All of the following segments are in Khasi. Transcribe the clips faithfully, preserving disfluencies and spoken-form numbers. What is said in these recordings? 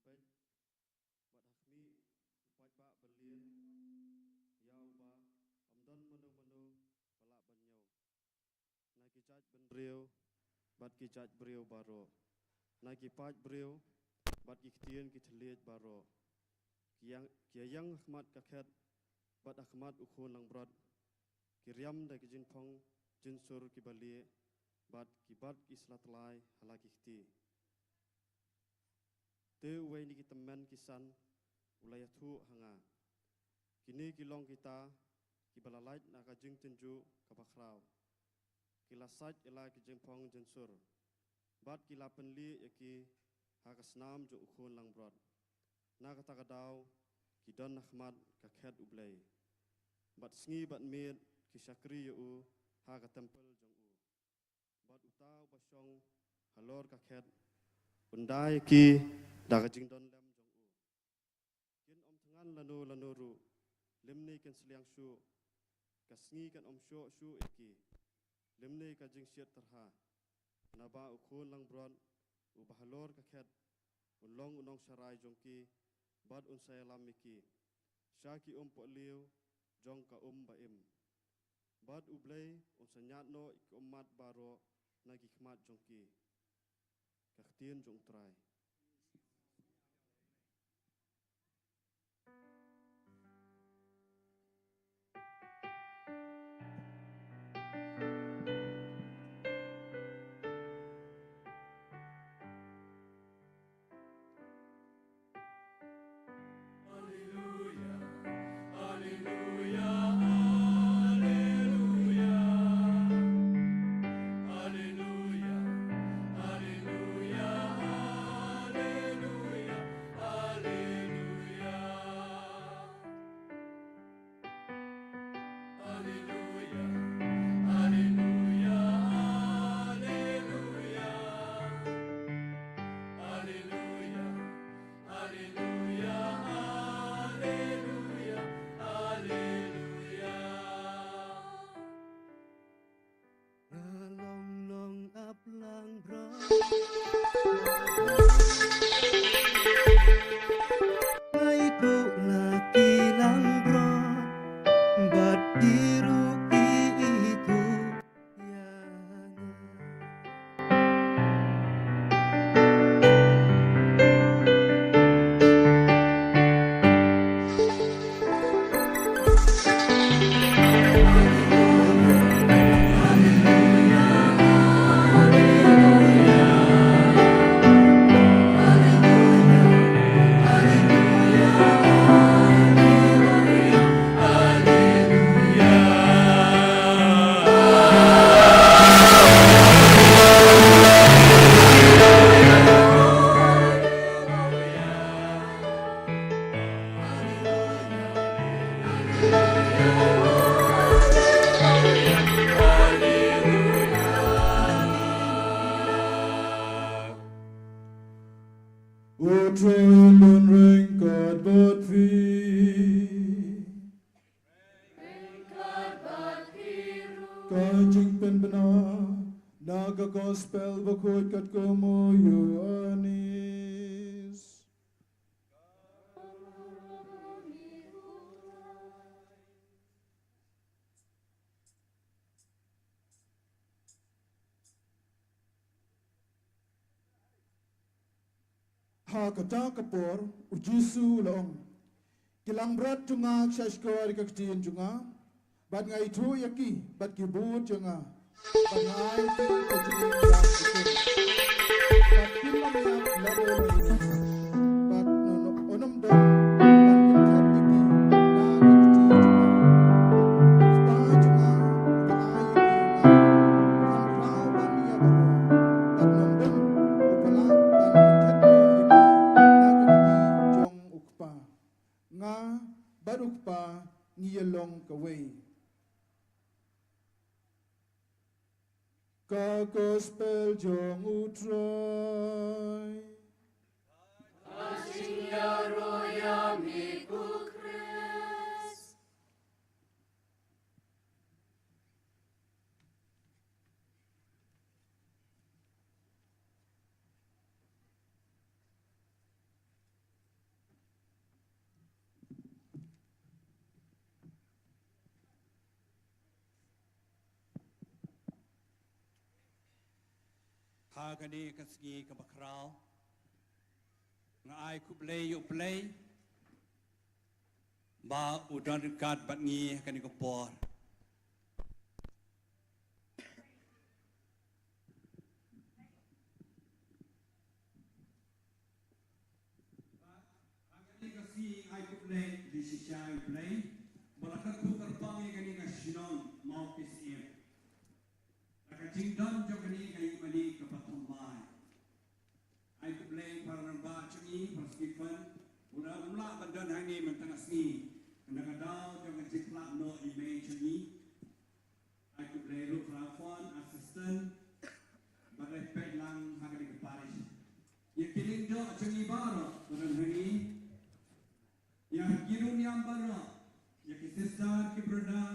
peit, bad ha khmih u paidbah ba lieh ïa uba ym don mano mano ba lah ban ñiew. Na ki jait bynriew bad ki jait briew baroh, na ki paid briew bad ki ktien ki thylliej baroh, ki ïa, ki ïa ïeng ha khmat ka khet bad ha khmat u khun langbrot, ki riam da ki jingphong jingsur ki ba lieh bad ki bat ki sla tlai ha la ki kti. Te uwei na ki tymmen ki san u la ïathuh ha nga. Kine ki long kita ki ba la lait na ka jingtynjuh ka ba khraw. Ki la sait ïa la ki jingphong jingsur, bad ki la pynlieh ïa ki ha ka snam jong u khun langbrot. Na kata ka daw ki don ha khmat ka khet U Blei, bad sngi bad miet ki shakri ïa u ha ka templ jong u. Bad uta u ba shong halor ka khet un da ïa ki da ka jingdon lem jong u. Kin ym thngan lano lano ruh, lymne kin sliang shuh, ka sngi kan ym shoh shuh ïa ki, lymne ka jingsiat tyrha. Naba u khun langbrot u ba halor ka khet un long u nongsharai jong ki, bad un sa ïalam ïa ki sha ki umpohliew jong ka um ba im. Bad U Blei un sa ñiad noh ïa ki ummat baroh na ki khmat jong ki. Ka ktien jong U Trai. Nga long long ap langbrot. Nga ithuh la ki langbrot, bad ki ruh ki ithuh ïa nga. U Trai un ryngkat bad phi. Ka jingpynbna na ka Gospel Bakhuid katkum u Ïoannis. Ha kata ka por u Jisu u la ong, ki langbrot jong nga ki shahshkor ïa ka ktien jong nga, bad nga ithuh ïa ki bad ki bud jong nga, bad nga ai ïa ki ka jingim ba bymjukut. Bad kin ym ïap lano lano, bad un ym don uban pynthet ïa ki na ka kti jong nga. U Kpa jong nga u ba ai ïa ki ha nga, u kham khraw ban ïa baroh, bad ym don uba lah ban pynthet noh ïa ki na ka kti jong u Kpa. Nga bad u Kpa ngi ïa long kawei. Ka Gospel jong u Trai. Ka jingïaroh ïa me ko Khrist. Ha kane ka sngi kaba khraw, nga ai khublei ïa U Blei ba u don ryngkat bad ngi ha kane ka por. Ha kane ka sngi ai khublei da shisha ïa U Blei ba la kyrkhu kyrpang ïa kane ka shnong Mawkisiem da ka jingdon jong kane ka ïingmane kaba thymmai. Ai khublei para rangbah jong ngi, para Stephen, u da um lah ban don hangne mynta ka sngi na ka daw jong ka jingpynlong noh ïa i mei jong ngi. Ai khublei ruh para Fon, assistant, ba dei peit lang ha kane ka parish. Ïa ki lyngdoh jong ngi baroh ba don hangne, ïa ki riewniam baroh, ïa ki sister, ki brother,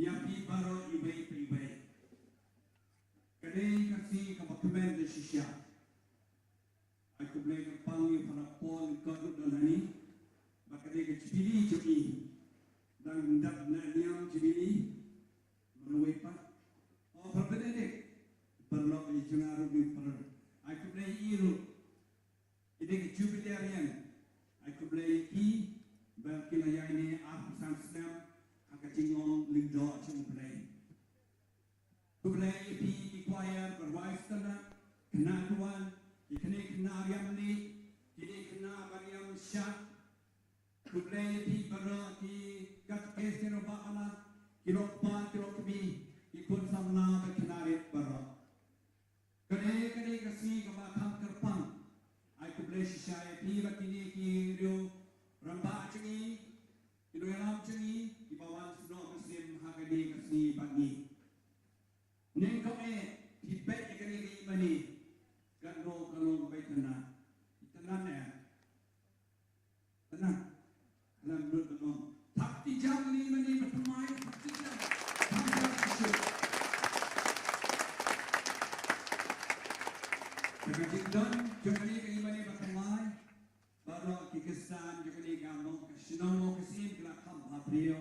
ïa phi baroh iwei pa iwei. Ka dei ka sngi kaba kmen da shisha. Ai khublei kyrpang ïa para Paul ka ruh don hangne. Ba ka dei ka Jubilee jong ngi. Dang dap na niam Jubilee. Marwei pat. Oh, para Benedict. Paralok ïa jong nga ruh ïa para. Ai khublei ïa i ruh. Ki dei ki Jubilarian. Ai khublei ïa ki ba ki la ïaineh arphew san snem ha ka jingong lyngdoh jong U Blei. Khublei ïa phi ki choir ba rwai stana, khynnah ki wan, ki khynnah khynnah riam ni, ki dei khynnah ba riam shah. Khublei ïa phi baroh ki katkes ki rangbah bala, ki lok kpa, ki lok kmie, ki khun samla bad khynnah rit baroh. Ka dei, ka dei ka sngi kaba kham kyrpang. Ai khublei shisha ïa phi bad kine ki riew rangbah jong ngi, ki nongïalam jong ngi, kiba wan snoh mynsiem ha kane ka sngi bad ngi. Nyngkong eh, phi peit ïa kane ka ïingmane. Katno ka long kaba itynnad. Itynnad ne em? Tang, lam lut ban ong. Thap kti jam ïa kane ka ïingmane ba thymmai, thap kti jam. Thap jam shisha. Te ka jingdon jong kane ka ïingmane ba thymmai, baroh ki khristan jong kane ka mo, ka shnong Mawkisiem ki la kham bhabriew,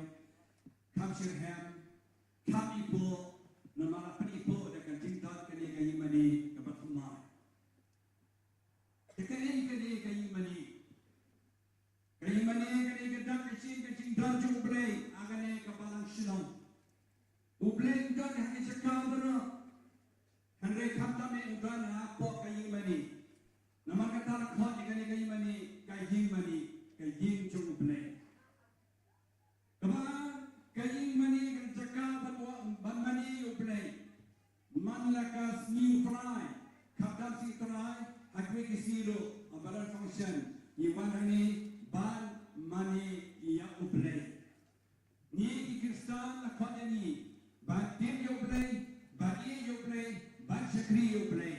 kham shitrhem, kham ipoh, namar la pynipoh da ka jingdon kane ka ïingmane kaba thymmai. Te kaei kane ka ïingmane? Ka ïingmane ka dei ka dak ka shin ka jingdon jong U Blei ha kane ka balang shnong. U Blei u don ha ka jaka baroh. Hynrei khamtam eh u don hapoh ka ïingmane. Namar kata la khot ïa kane ka ïingmane ka ïingmane, ka ïing jong U Blei. Kaba ka ïingmane ka jaka ban wa-, ban mane ïa U Blei. Man la ka sngi U Trai, khamtam sngi U Trai, ha kiwei ki sngi ruh, ha baroh function, ngi wan hangne ban mane ïa U Blei. Ngi ki Khristan la khot ïa ngi ban tip ïa U Blei, ban ïeit ïa U Blei, ban shakri ïa U Blei.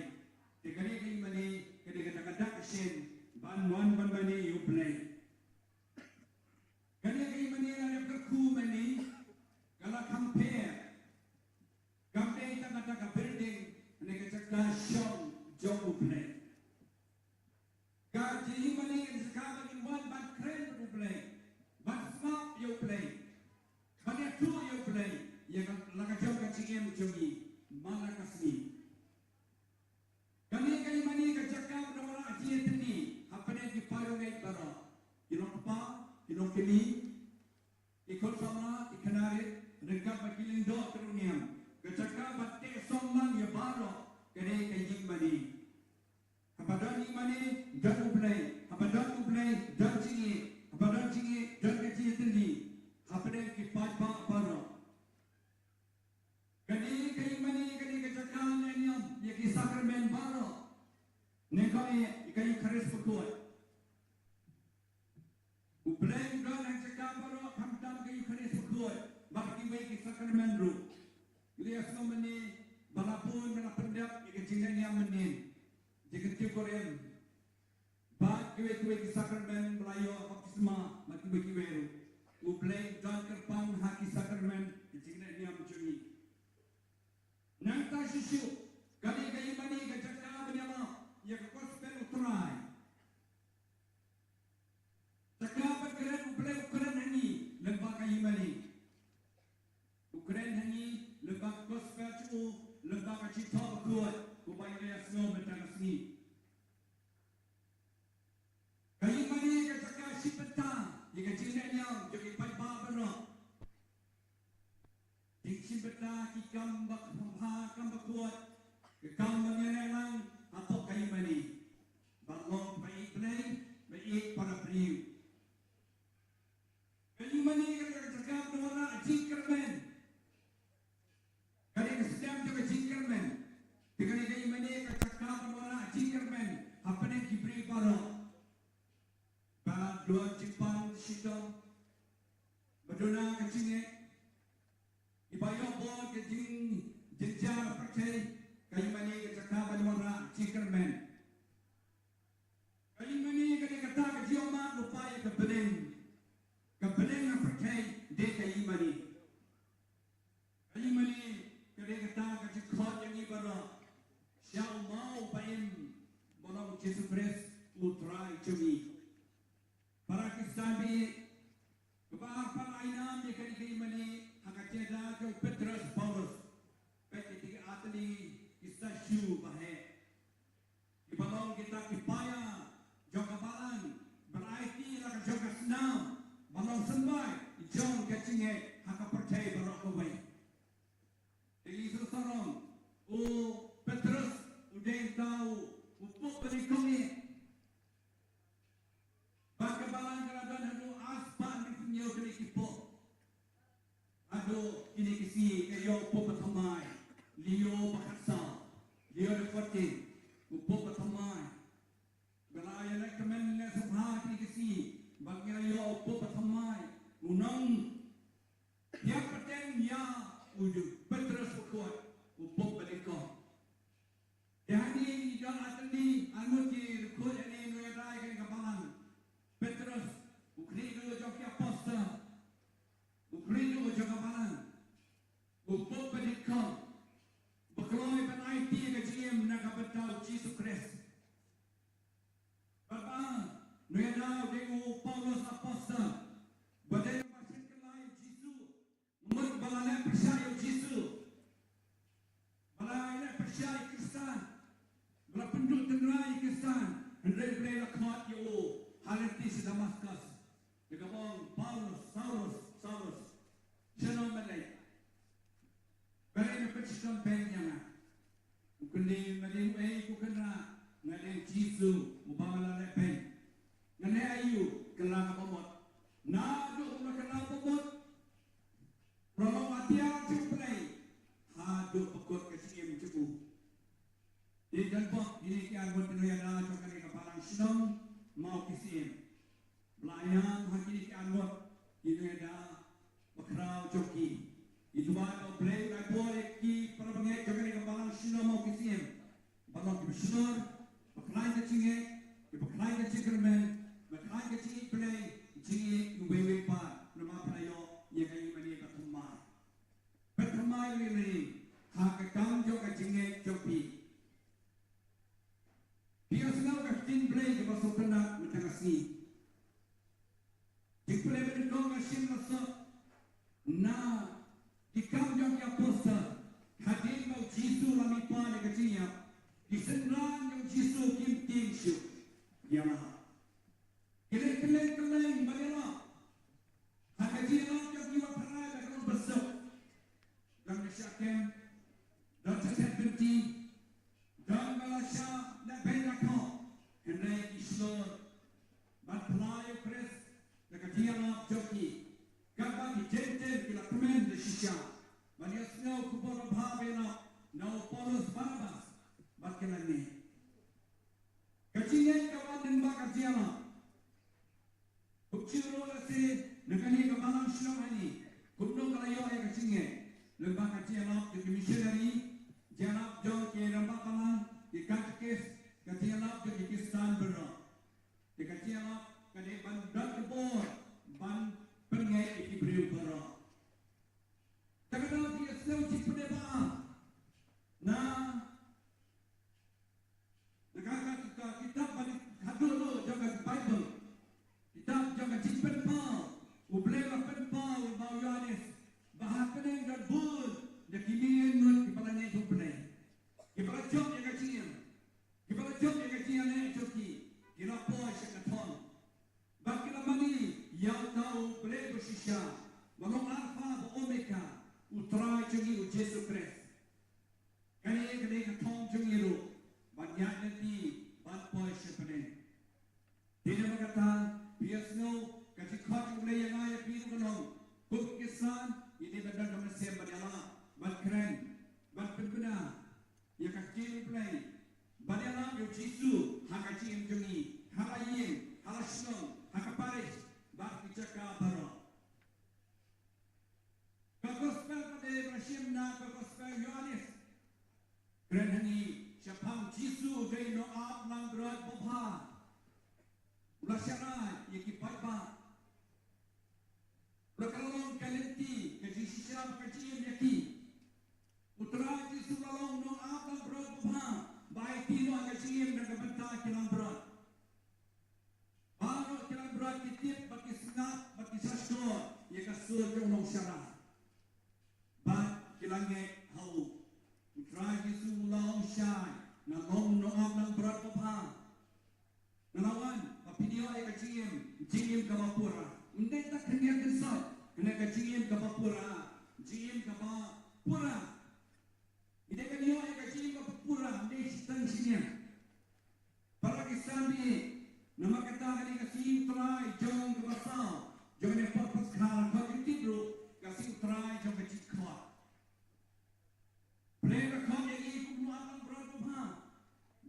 Te kane ka ïingmane ka dei kata ka dak ka shin ban wan ban mane ïa U Blei. Kane ka ïingmane la dep kyrkhu mynne ka la kham pher. Kam dei tang kata ka building ne ka jaka shong jong U Blei. Ka ïingmane ka jaka ba ngin wan ban kren bad U Blei, ban sngap ïa U Blei, ban ïathuh ïa U Blei ïa ka la ka jong ka jingim jong ngi man la ka sngi. Kane ka ïingmane ka jaka ba don la ka jingïatylli hapdeng ki para bangeit baroh, ki longkpa, ki longkmie, ki khun samla, ki khynnah rit, ryngkat bad ki lyngdoh ki riewniam. Ka jaka ba teh song lang ïa baroh ka dei ka ïingmane. Haba don ïingmane don U Blei, haba don U Blei don jingïeit, haba don jingïeit don ka jingïatylli hapdeng ki paidbah baroh. Kane ka ïingmane, kane ka jaka leh niam ïa ki sakramen baroh. Nyngkong eh ïa ka Eukharist bakhuid. U Blei u don ha ka jaka baroh, khamtam ka Eukharist bakhuid bad kiwei ki sakramen ruh. Ngi ïa sngew mynne ba la bun, ba la pyndep ïa ka jingleh niam mynne. Jingkyntiew kurim. Bad kiwei kiwei ki sakramen ba la ïoh baptisma bad kiwei kiwei ruh. U Blei u don kyrpang ha ki sakramen ka jingleh niam jong ngi. Nangta shuh shuh kane ka ïingmane ka jaka ban ïalam ïa ka gospel U Trai. Jaka ban kren U Blei u kren ha ngi lyngba ka ïingmane. U kren ha ngi lyngba ka gospel jong u, lyngba ka jingthoh Bakhuid, uba ïa sngew mynta ka sngi. Ka ïing mane ka jaka shim bynta ïa ka jingeh niam jong ki paidbah baroh. Jingshim bynta ki kam ba kham bha, kam bakhuid, ki kam ba ngi ïaleh lang hapoh ka ïing mane. Ba long ba ïeit Blei, ba ïeit para briew. Ka ïing mane ka dei ka jaka ban wanrah jingkyrmen. Ka dei ka sdang jong ka jingkyrmen. Te ka dei ka ïing mane ka jaka ban wanrah jingkyrmen hapdeng ki briew baroh. Ba don jingpang shitom, ba duna ka jingeh, kiba ïoh bor ka jingjynjar pyrthei, ka ïing mane ka jaka ban wanrah jingkyrmen. Ka ïing mane ka dei kata ka jingïohmad lypa ïa ka bneng. Ka bneng ha pyrthei dei ka ïing mane. Ka ïing mane ka dei kata ka jingkhot ïa ngi baroh sha u maw ba im, ba long u Jisu Khrist u Trai jong ngi. Para Khristan baieit, kaba ar pat la ai nam ïa kane ka ïing mane ha ka jingïada jong u Petros Paulus. Peit kita ki artylli ki statue ba heh. Kiba long kita ki paia jong ka balang, ba la aiti la ka jong ka snam, ba long symbai jong ka jingngeit ha ka pyrthei baroh kawei. Te ngi sngewsarong, u Petros u dei uta u pop ba dei kong ïa. Bad ka balang ka la don haduh ar spah hynriew phew hynñiew tylli ki pop. Haduh kine ki sngi ka ïoh u pop ba thymmai, Leo ba khatsaw, Leo the fourteen, u pop ba thymmai. Ba la ïa lehkmen lehsngewbha kine ki sngi ba ngi la ïoh u pop ba thymmai, u nonghiar pateng ïa u Petros Bakhuid, u pop ba nyngkong. Te hangne ngi don artylli arngut ki riewkhuid hangne, nongïada ïa kane ka balang. Petros, u khlieh duh jong ki apostol, u khlieh duh jong ka balang, u pop ba nyngkong, ba kloi ban aiti ïa ka jingim na ka bynta u Jisu Khrist. Bad ba nongïada u dei u Paulus apostol, ba dei ba shim kylla ïa u Jisu. Mut ba la leh pyrshah ïa u Jisu, ba la leh pyrshah ïa ki Khristan, ba la pynduh tynrai ïa ki Khristan, hynrei U Blei la khot ïa u ha lynti sha Damaskus. Ïa kaba ong, Paulus, Saulus, Saulus, shano me leit? Balei me pynshitom beiñ ïa nga? U kylli, nga dei uei ko Kynrad? Nga dei u Jisu uba me la leh beiñ. Nga leh aïu? Kylla nga ba mut. Naduh ba me kylla ba mut, pynlong atiar jong U Blei haduh ba kut ka jingim jong u. Te don bok kine ki arngut ki nongïada jong kane ka balang shnong Mawkisiem. Ba la ïam ha kine ki arngut ki nongïada bakhraw jong ki. Ngi duwai ba U Blei un ai bor ïa ki para bangeit jong kane ka balang shnong Mawkisiem, ba long kiba shlur, ba khlaiñ ka jingngeit, kiba khlaiñ ka jingkyrmen, ba khlaiñ ka jingïeit Blei, jingïeit uwei uwei pat, namar phi la ïoh ïa ka ïing mane ba thymmai. Ba thymmai ïa ngi ha ka kam jong ka jingngeit jong phi. Phi ïohsngew ka ktien Blei kaba sngewtynnat mynta ka sngi. Jingpule ba nyngkong ka shim la sot na Ki Kam jong ki Apostol. Hadien ba u Jisu u la mihpat na ka jingïap, ki synran jong u Jisu kim tieng shuh. Ïa la ki leh kylleng kylleng ban ïalap. Ha ka jingïalap jong ki wat tharai ba ka long ba suk. Don ka shah kem, don ka shet lynti, don ba la shah leh beiñ rakhoh, hynrei ki shlur ban pynlait ïa u Khrist da ka jingïalap jong ki. Katba ki Jentil ki la kmen da shisha ban ïohsngew khubor babha ba ïalap na u Paulus Barnabas, bad ki la ngeit. Ka jingngeit ka wan lyngba ka jingïalap. Kumjuh ruh lehse na kane ka balang shnong hangne, kumno ka la ïoh ïa ka jingngeit? Lyngba ka jingïalap jong ki missionary, jingïalap jong ki rangbah balang, ki katekis, ka jingïalap jong ki Khristan baroh. Te ka jingïalap ka dei ban don ka bor ban pynngeit ïa ki briew baroh. Te ka dei ka jingïaseng jingpynbha na Na ka, ka, ka kitab ba haduh jong ka Baibl, kitab jong ka Jingpynpaw, U Blei u la pynpaw ïa u Ïohannes ba ha pdeng don bun na ki million ngut kiba la ngeit ha U Blei. Kiba la Ban ïalam ïa u Jisu ha ka jingim jong ngi, ha la ïing, ha la shnong, ha ka parish bad ki jaka baroh. Ka gospel pat ba la shim na ka gospel Ïoannis. Kren hangne shaphang Jisu u dei u nongap langbrot babha. U la shah rai ïa ki paidbah. U la kylla long ka lynti, ka jingshisha, ka jingim ïa ki. U Trai Jisu u la long u nongap langbrot babha ba aiti noh ka jingim na ka bynta ki langbrot. Baroh ki langbrot ki tip bad ki sngap bad ki sngap ïa ka sur jong u nongshah rai. Bad ki la ngeit ha u. U Trai Jisu u la ong shai, nga long u nongap langbrot babha. Nga la wan ba phin ïoh ïa ka jingim, jingim kaba pura. Ym dei tang khyndiat khyndiat, hynrei ka jingim kaba pura, jingim kaba pura. Ym dei ban ïoh ïa ka jingim kaba pura, ym dei shi tang shi niam. Para ki sambi, namar kata kane ka sngi U Trai jong kaba saw jong kane ka por Paskha, khot ïa u tip ruh ka sngi U Trai jong ka jingkhot. Blei u la khot ïa ngi kum u nongap langbrot babha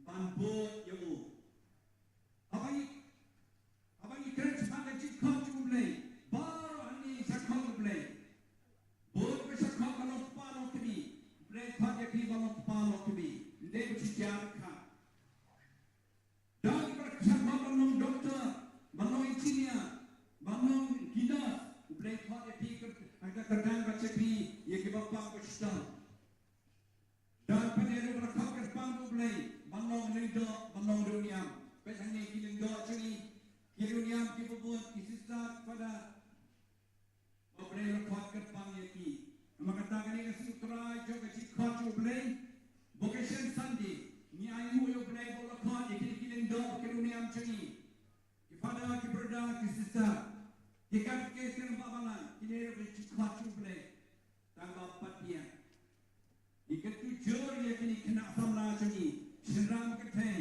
ban bud ïa u. Haba ngi, haba ngi kren shaphang ka jingkhot jong U Blei, baroh hangne shah khot U Blei. Bun ba shah khot ban long kpa long kmie. Blei khot ïa phi ban long kpa long kmie. Ym dei ba shi jar kha. Dang ba shah khot ban long doktor, ban long engineer, ban long ki nurse. Blei khot ïa phi ka, ka kyrdan ban shakri ïa kiba pang ba shitom. Dang pat ïa ruh ba la khot kyrpang U Blei ban long lyngdoh, ban long riewniam. Peit hangne ki lyngdoh jong ngi, ki riewniam kiba bun, ki sister, father. Ba U Blei u la khot kyrpang ïa ki. Namar kata kane ka sngi U Trai jong ka jingkhot jong U Blei, Vocation Sunday, ngi ainguh ïa U Blei ba u la khot ïa kine ki lyngdoh, ki riewniam jong ngi. Ki father, ki brother, ki sister, ki katkis, ki rangbah balang, kine ruh ki jingkhot jong U Blei. Tang ba pat ïa ngi kyntu jur ïa kine ki khynnah samla jong ngi, shynrang kynthei,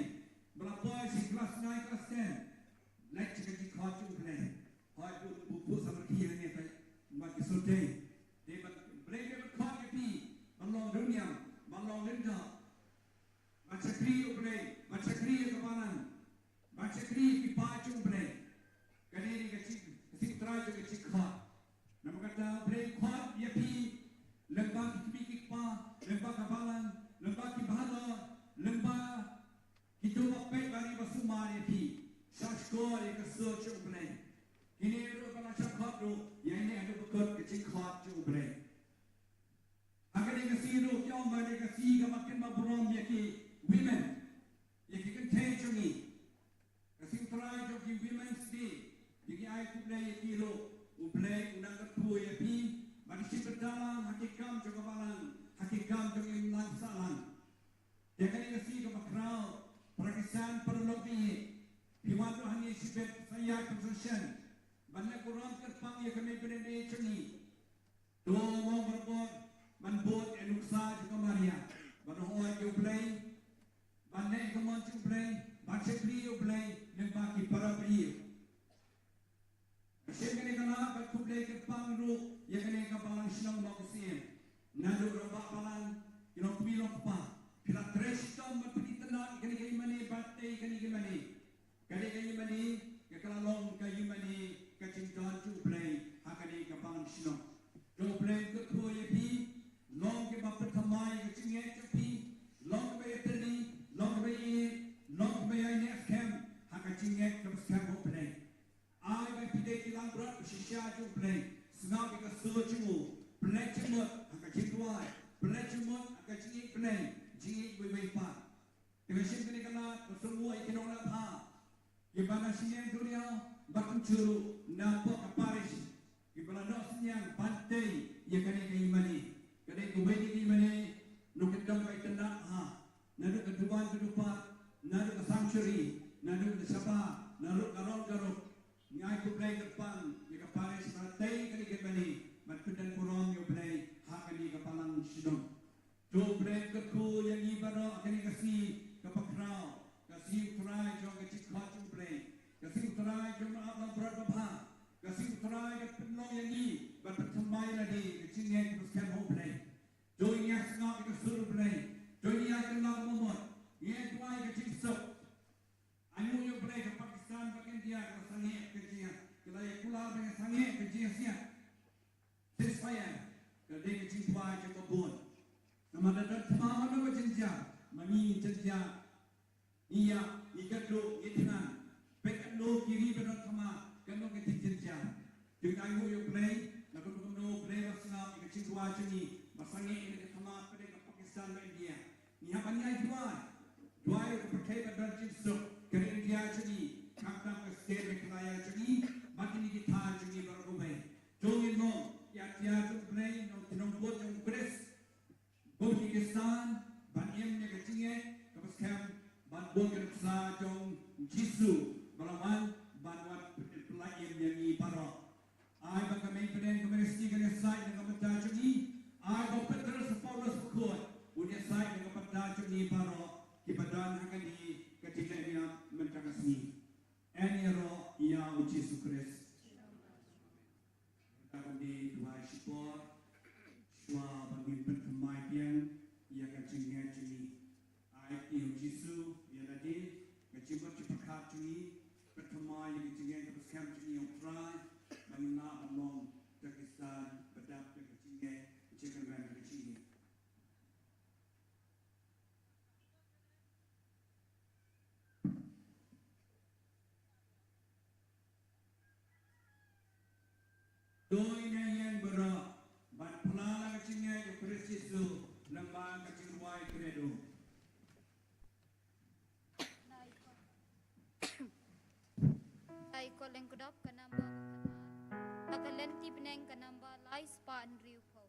ba la poi sha klas nine, klas ten, leit sha ka jingkhot jong U Blei. Hooid, bun, bun, bun samla ki ïa ngi, hooid, bad ki sutei. Dei ba U Blei u la khot ïa phi ban long riewniam, ban long lyngdoh, ban shakri ïa U Blei, ban shakri ïa ka balang, ban shakri ïa ki paid jong U Blei. Kane dei ka jing, ka jingtrai jong ka jingkhot. Namar kata U Blei u khot ïa phi lyngba ki kmie ki kpa, lyngba ka balang, lyngba ki bahadur, lyngba kito ba peit bad ri ba sumar ïa phi. Shah shkor ïa ka sur jong U Blei. Kine ruh ba la shah khot ruh, ïa kine haduh ba kut ka jingkhot jong U Blei. Ha kane ka sngi ruh ki ong ba kane ka sngi kaba kynmaw burom ïa ki women, ïa ki kynthei jong ngi. Ka sngi U Trai jong ki Women's Day, ngi ai khublei ïa ki ruh. U Blei un nang kyrkhu ïa phi, ban ïashim bynta lang ha ki kam jong ka balang, ha ki kam jong ka imlang sahlang. Ïa kane ka sngi kaba khraw, para ki san para lok, phi wan ruh hangne shibit sa ïaid procession ban leh burom kyrpang ïa ka Mei Bneng Day jong ngi. To mo barabor ban bud ïa nuksa jong ka Maria, ban ong ïa U Blei, ban leh ïa ka mon jong U Blei, ban shakri ïa U Blei lyngba ki para briew. Shisien kane ka lad ban khublei kyrpang ruh ïa kane ka balang shnong Mawkyrsiem. Naduh rangbah balang, ki longkmie longkpa, phi la trei shitom ban pynitynnad ïa kane ka ïingmane, ban tei ïa kane ka ïingmane. Kane ka ïingmane ka la long ka ïingmane ka jingdon jong U Blei ha kane ka balang shnong. To U Blei un kyrkhu ïa phi, long kiba pynthymmai ïa ka jingngeit jong phi, long kiba ïatylli, long kiba ïeit, long kiba ïaineh skhem ha ka jingngeit kaba skhem ha U Blei. Ai ba phi dei ki langbrot ba shisha jong U Blei, sngap ïa ka sur jong u, pynleit jingmut ha ka jingduwai, pynleit jingmut ha ka jingïeit Blei, jingïeit uwei uwei pat. Te nga shim kane ka lad ban sngewbha ïa ki nongleh bha kiba na shiliang duriaw bad kumjuh ruh na pdeng ka parish, kiba la noh synñiang ban tei ïa kane ka ïingmane. Ka dei kawei na ki ïingmane nongkyndong ba itynnad bha, naduh ka duwan ka dupad, naduh ka sanctuary, naduh ka shabar, naduh ka rong ka ruk. Ngi ai khublei kyrpang ïa ka parish ba la tei ïa kane ka ïingmane ban pyndon burom ïa U Blei ha kane ka balang shnong. To U Blei un kyrkhu ïa ngi baroh ha kane ka sngi kaba khraw, ka sngi U Trai jong ka jingkhot jong U Blei, ka sngi U Trai jong u nongap langbrot babha, ka sngi U Trai ka pynlong ïa ngi ban pynthymmai ïa lade ka jingngeit kaba skhem ha U Blei. To ngin ïa sngap ïa ka sur U Blei, to ngin ïa kylla kaba mut, Ïa, ïa, ngi katno ngi thngan. Peit katno ki ri ba don thma, katno ki jingjia. Te ngi ainguh ïa U Blei, na kumno kumno U Blei u la sngap ïa ka jingduwai jong ngi, ba sangeh ïa ka thma pdeng ka Pakistan bad India. Ngi hap ban ïai duwai. Duwai ïa ka pyrthei ba don jingsuk, ka ri India jong ngi, khamtam ka state Meghalaya jong ngi, bad kine ki thaiñ jong ngi baroh kawei. To ngin long ki atiar jong U Blei, nong ki nongbud jong U Khrist. Bun ki Khristan ban im ïa ka jingngeit kaba skhem, ban bud ka nuksa jong U Jisu ba la wan ban wan pyllait im ïa ngi baroh. Ai ba ka mei pdeng ka Meri Siti kan ïasaid na ka bynta jong ngi. Ai ba u Petrus, u Paulus bakhuid un ïasaid na ka bynta jong ngi baroh kiba don ha kane ka jingleh niam mynta ka sngi. Yn ïaroh ïa U Jisu Khrist. Ka ban dei duwai shipor shuwa ban ngin pynthymmai biang ïa ka jingngeit jong ngi. Ai ïa U Jisu ïa lade ka jingmut jingpyrkhat jong ngi, pynthymmai ïa ka jingngeit kaba skhem jong ngi, ïa U Trai, ba ngin lah ban long da ki Khristan ba dap da ka jingngeit jingkyrmen da ka jingngeit. To ngin ïeng baroh ban pynlong ka jingngeit ïa U Khrist Jisu lyngba ka jingrwai Credo. Ai ko lyngkdop ka namba ba khatar, ha ka lynti bneng ka namba lai spah hynriewphew.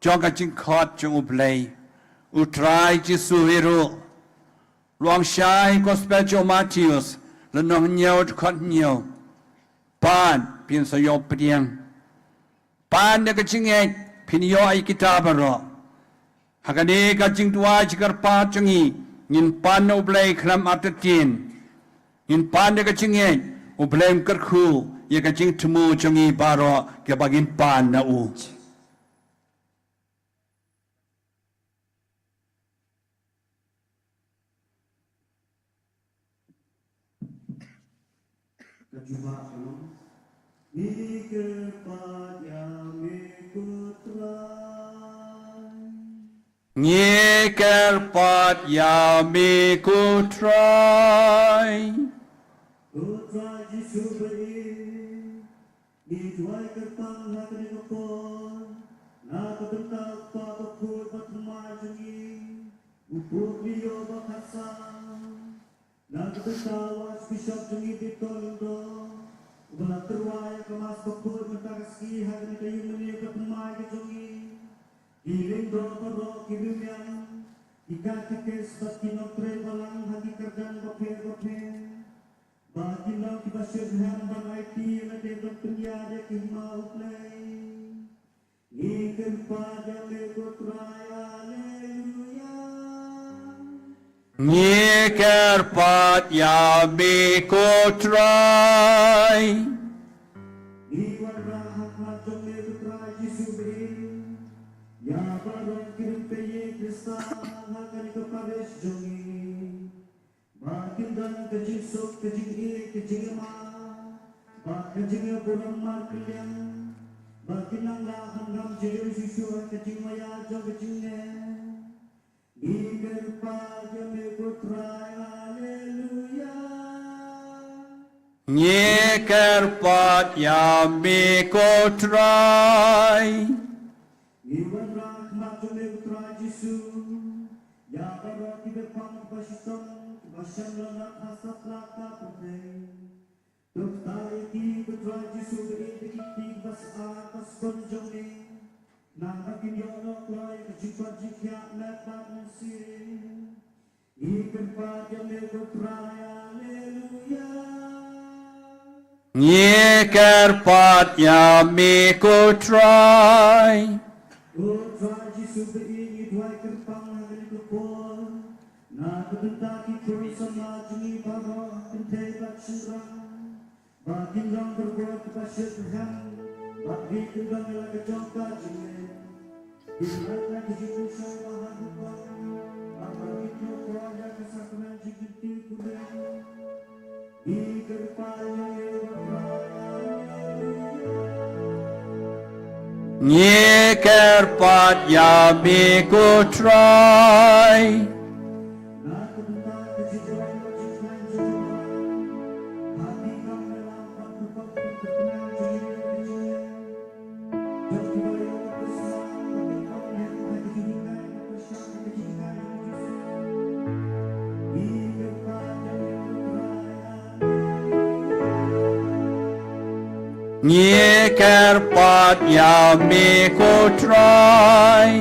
jong ka jingkhot jong U Blei. U Trai Jisu hi ruh u ong shai Gospel jong u Mathaios, lynnong hynñiew, dkhot hynñiew: Pan, phin sa ïoh pdiang. Pan da ka jingngeit, phin ïoh ïa kita baroh. Ha kane ka jingduwai jingkyrpad jong ngi, ngin pan na U Blei khlem artatien. Ngin pan da ka jingngeit, U Blei un kyrkhu ïa ka jingthmu jong ngi baroh kiba ngin pan na u. Ka jubab ka long: Ngi kyrpad ïa me ko Trai. Ngi kyrpad ïa me ko Trai. Ko Trai Jisu ba ïeit, ngi duwai kyrpang ha kane ka por na ka bynta u Kpa bakhuid bathymmai jong ngi, u Pope Leo ba khatsaw, na ka bynta u Archbishop jong ngi Victor Lyngdoh, uba la tyrwa ïa ka Mass bakhuid mynta ka sngi ha kane ka ïingmane bathymmai ka jong ngi, ki Lyngdoh baroh, ki riewniam, ki katekist bad ki nongtrei balang ha ki kyrdan bapher bapher, ba kin long kiba shitrhem ban aiti lade ban pynïaid ïa ka hima U Blei. Ngi kyrpad ïa me ko Trai. Alleluia. Ngi kyrpad ïa me ko Trai. Ngi wanrah ha khmat jong me ko Trai Jisu ba ïeit, ïa baroh ki rympei ïing Khristan ha kane ka parish jong ngi. Ba kin don ka jingsuk, ka jingïeit, ka jingïamap, bad ka jingïaburom markylliang. Ba kin nang lah ban ngam jylliew shuh shuh ka jingmaïa jong ka jingngeit. Ngi kyrpad ïa me ko Trai. Alleluia. Ngi kyrpad ïa me ko Trai. Ngi wanrah ha khmat jong me ko Trai Jisu, ïa baroh ki biapang kiba shitom, kiba shemphang ha satlak ka pyrthei. To ktah ïa ki ko Trai Jisu, da ki kti kiba sah, ka sbun jong me. Khnang ba kin ïoh noh kloi ïa ka jingkoit jingkhiah met bad mynsiem. Ngi kyrpad ïa me ko Trai. Alleluia. Ngi kyrpad ïa me ko Trai. Ko Trai Jisu ba ïeit, ngi duwai kyrpang ha kane ka por na ka bynta ki khun samla jong ngi baroh, kynthei bad shynrang, ba kin long barabor kiba shitrhem, ba ki kyndong ïa la ka jong ka jingngeit. Ki lait na ki jingpynshoi ba haduh ban, ba ki ïoh poi ïa ka sakramen jingkynti kurim. Ngi kyrpad ïa me ko Trai. Ngi kyrpad ïa me ko Trai. Na ka bynta ka jingduwai ka jingkhlaiñ jong u Trai, ha ki kam ïalam bad ka pop ka kyrpang jong ngi ka jingim. Ngi kyrpad ïa me ko Trai.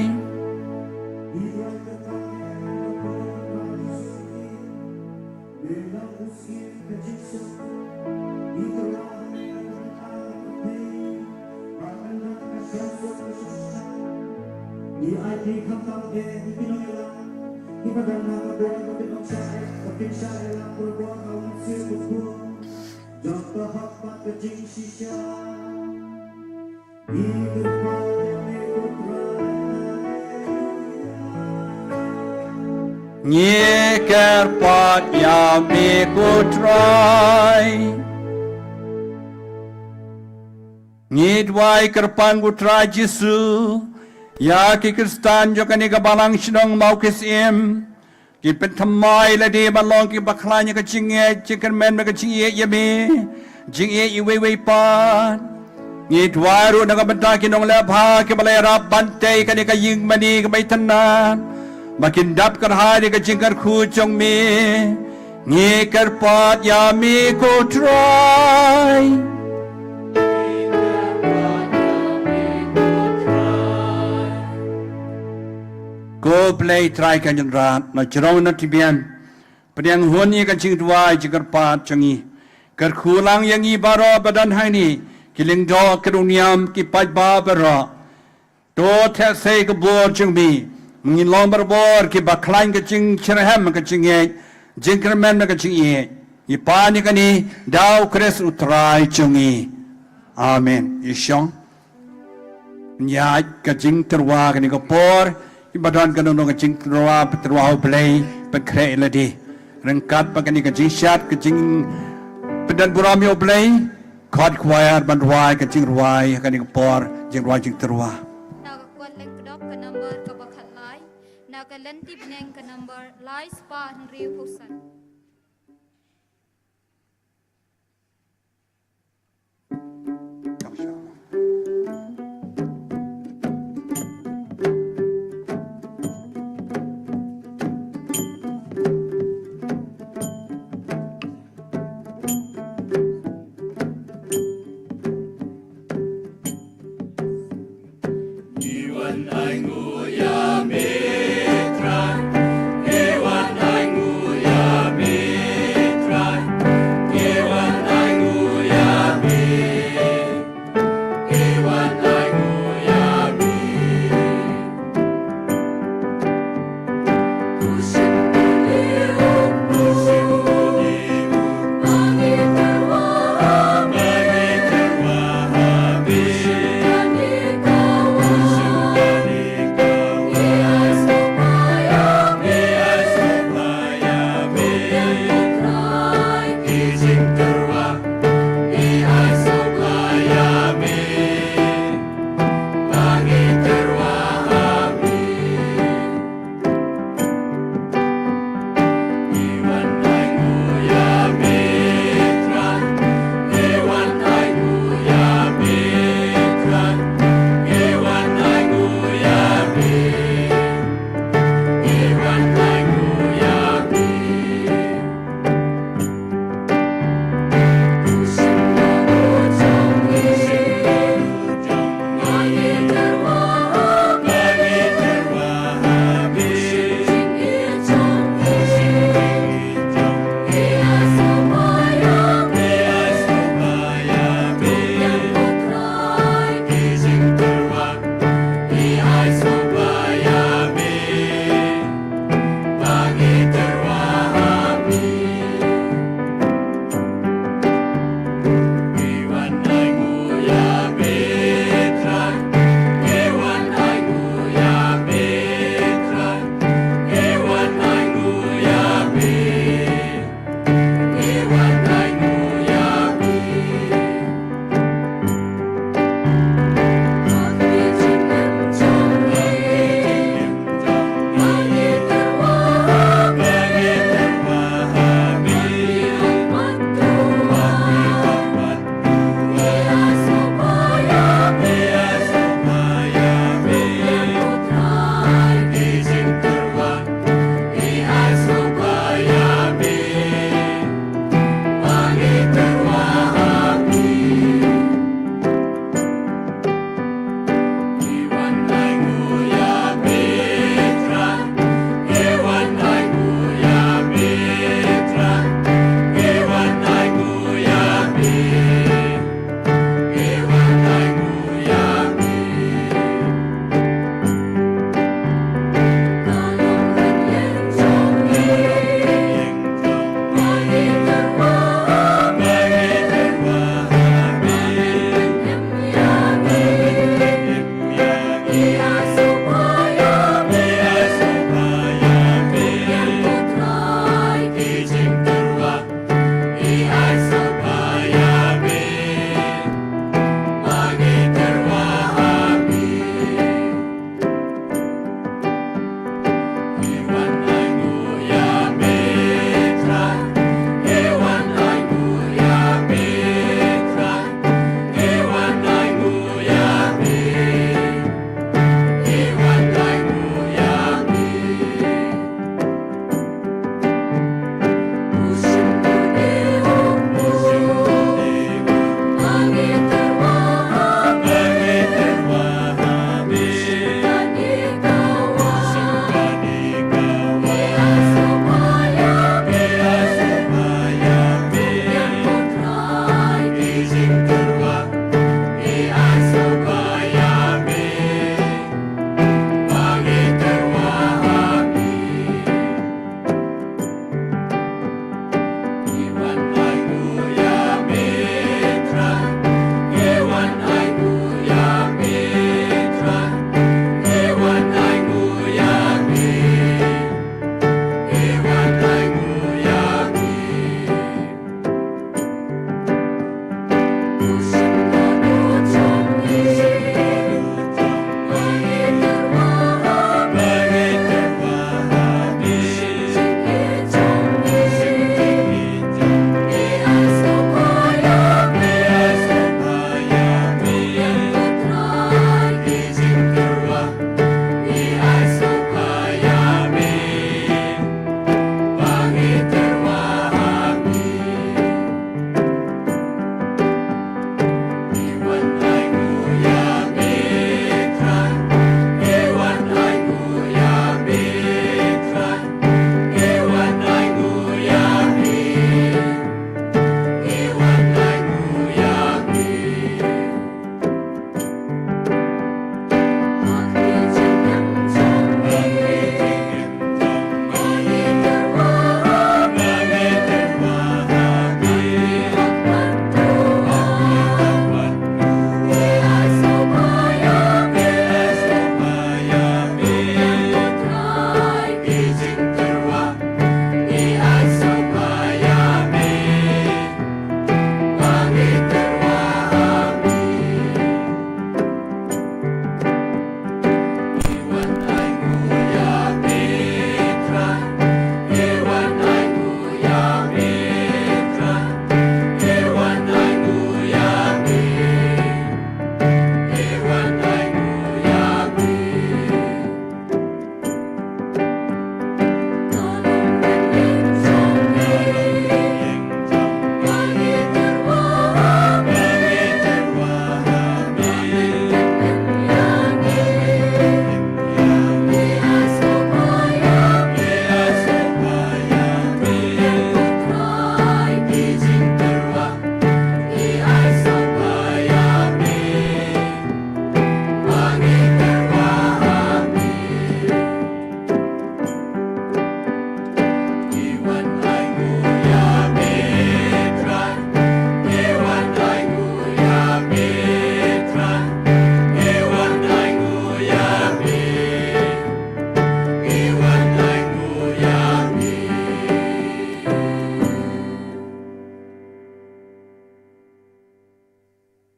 Ngi kyrpad ïa me ko Trai. Ngi duwai kyrpang ko Trai Jisu ïa ki Khristan jong kane ka balang shnong Mawkyrwat, ki pynthymmai lade ban long kiba khlaiñ ïa ka jingngeit, jingkyrmen bad ka jingïeit ïa me, jingïeit iwei iwei pat. Ngi duwai ruh na ka bynta ki nongleh bha kiba la ïarap ban tei kane ka ïingmane kaba itynnad, ba kin dap kyrhai da ka jingkyrkhu jong me. Ngi kyrpad ïa me ko Trai. O Blei Trai ka Kynrad, na jrong na tbian, pdiang hun ïa ka jingduwai jingkyrpad jong ngi. Kyrkhu lang ïa ngi baroh ba don hangne, ki lyngdoh, ki runiam, ki paidbah baroh. To theh sei ka bor jong me, ba ngin long barabor kiba khlaiñ ka jingshitrhem ka jingngeit, jingkyrmen ka jingïeit. Ngi pan ïa kane da U Khrist U Trai jong ngi. Amen. Ïa shong. Ïa ka jingtyrwa kane ka por, iba don kano kano ka jingtyrwa, pyntyrwa ha U Blei, pynkhreh ïa lade. Ryngkat bad kane ka jingshad, ka jingpyndonburom ïa U Blei, khot choir ban rwai ka jingrwai ha kane ka por, jingrwai jingtyrwa. Na ka kwat lyngkdop ka number kaba khatlai, na ka lynti bneng ka number lai spah hynriewphew san.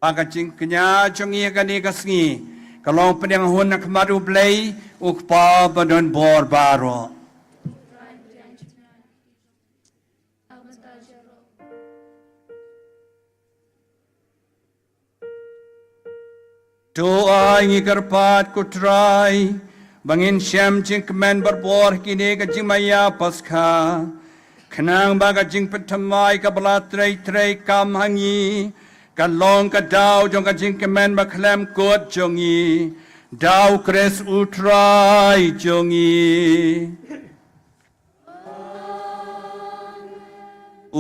Ba ka jingkñia jong ngi kane ka sngi ka long pdiang hun na khmat U Blei, U Kpa badonbor baroh. To ai ngi kyrpad, ko Trai, ba ngin shem jingkmen barabor ha kine ka jingmaïa Paskha, khnang ba ka jingpynthymmai kaba la trei trei kam ha ngi kan long ka daw jong ka jingkmen bakhlem kut jong ngi, da U Khrist U Trai jong ngi.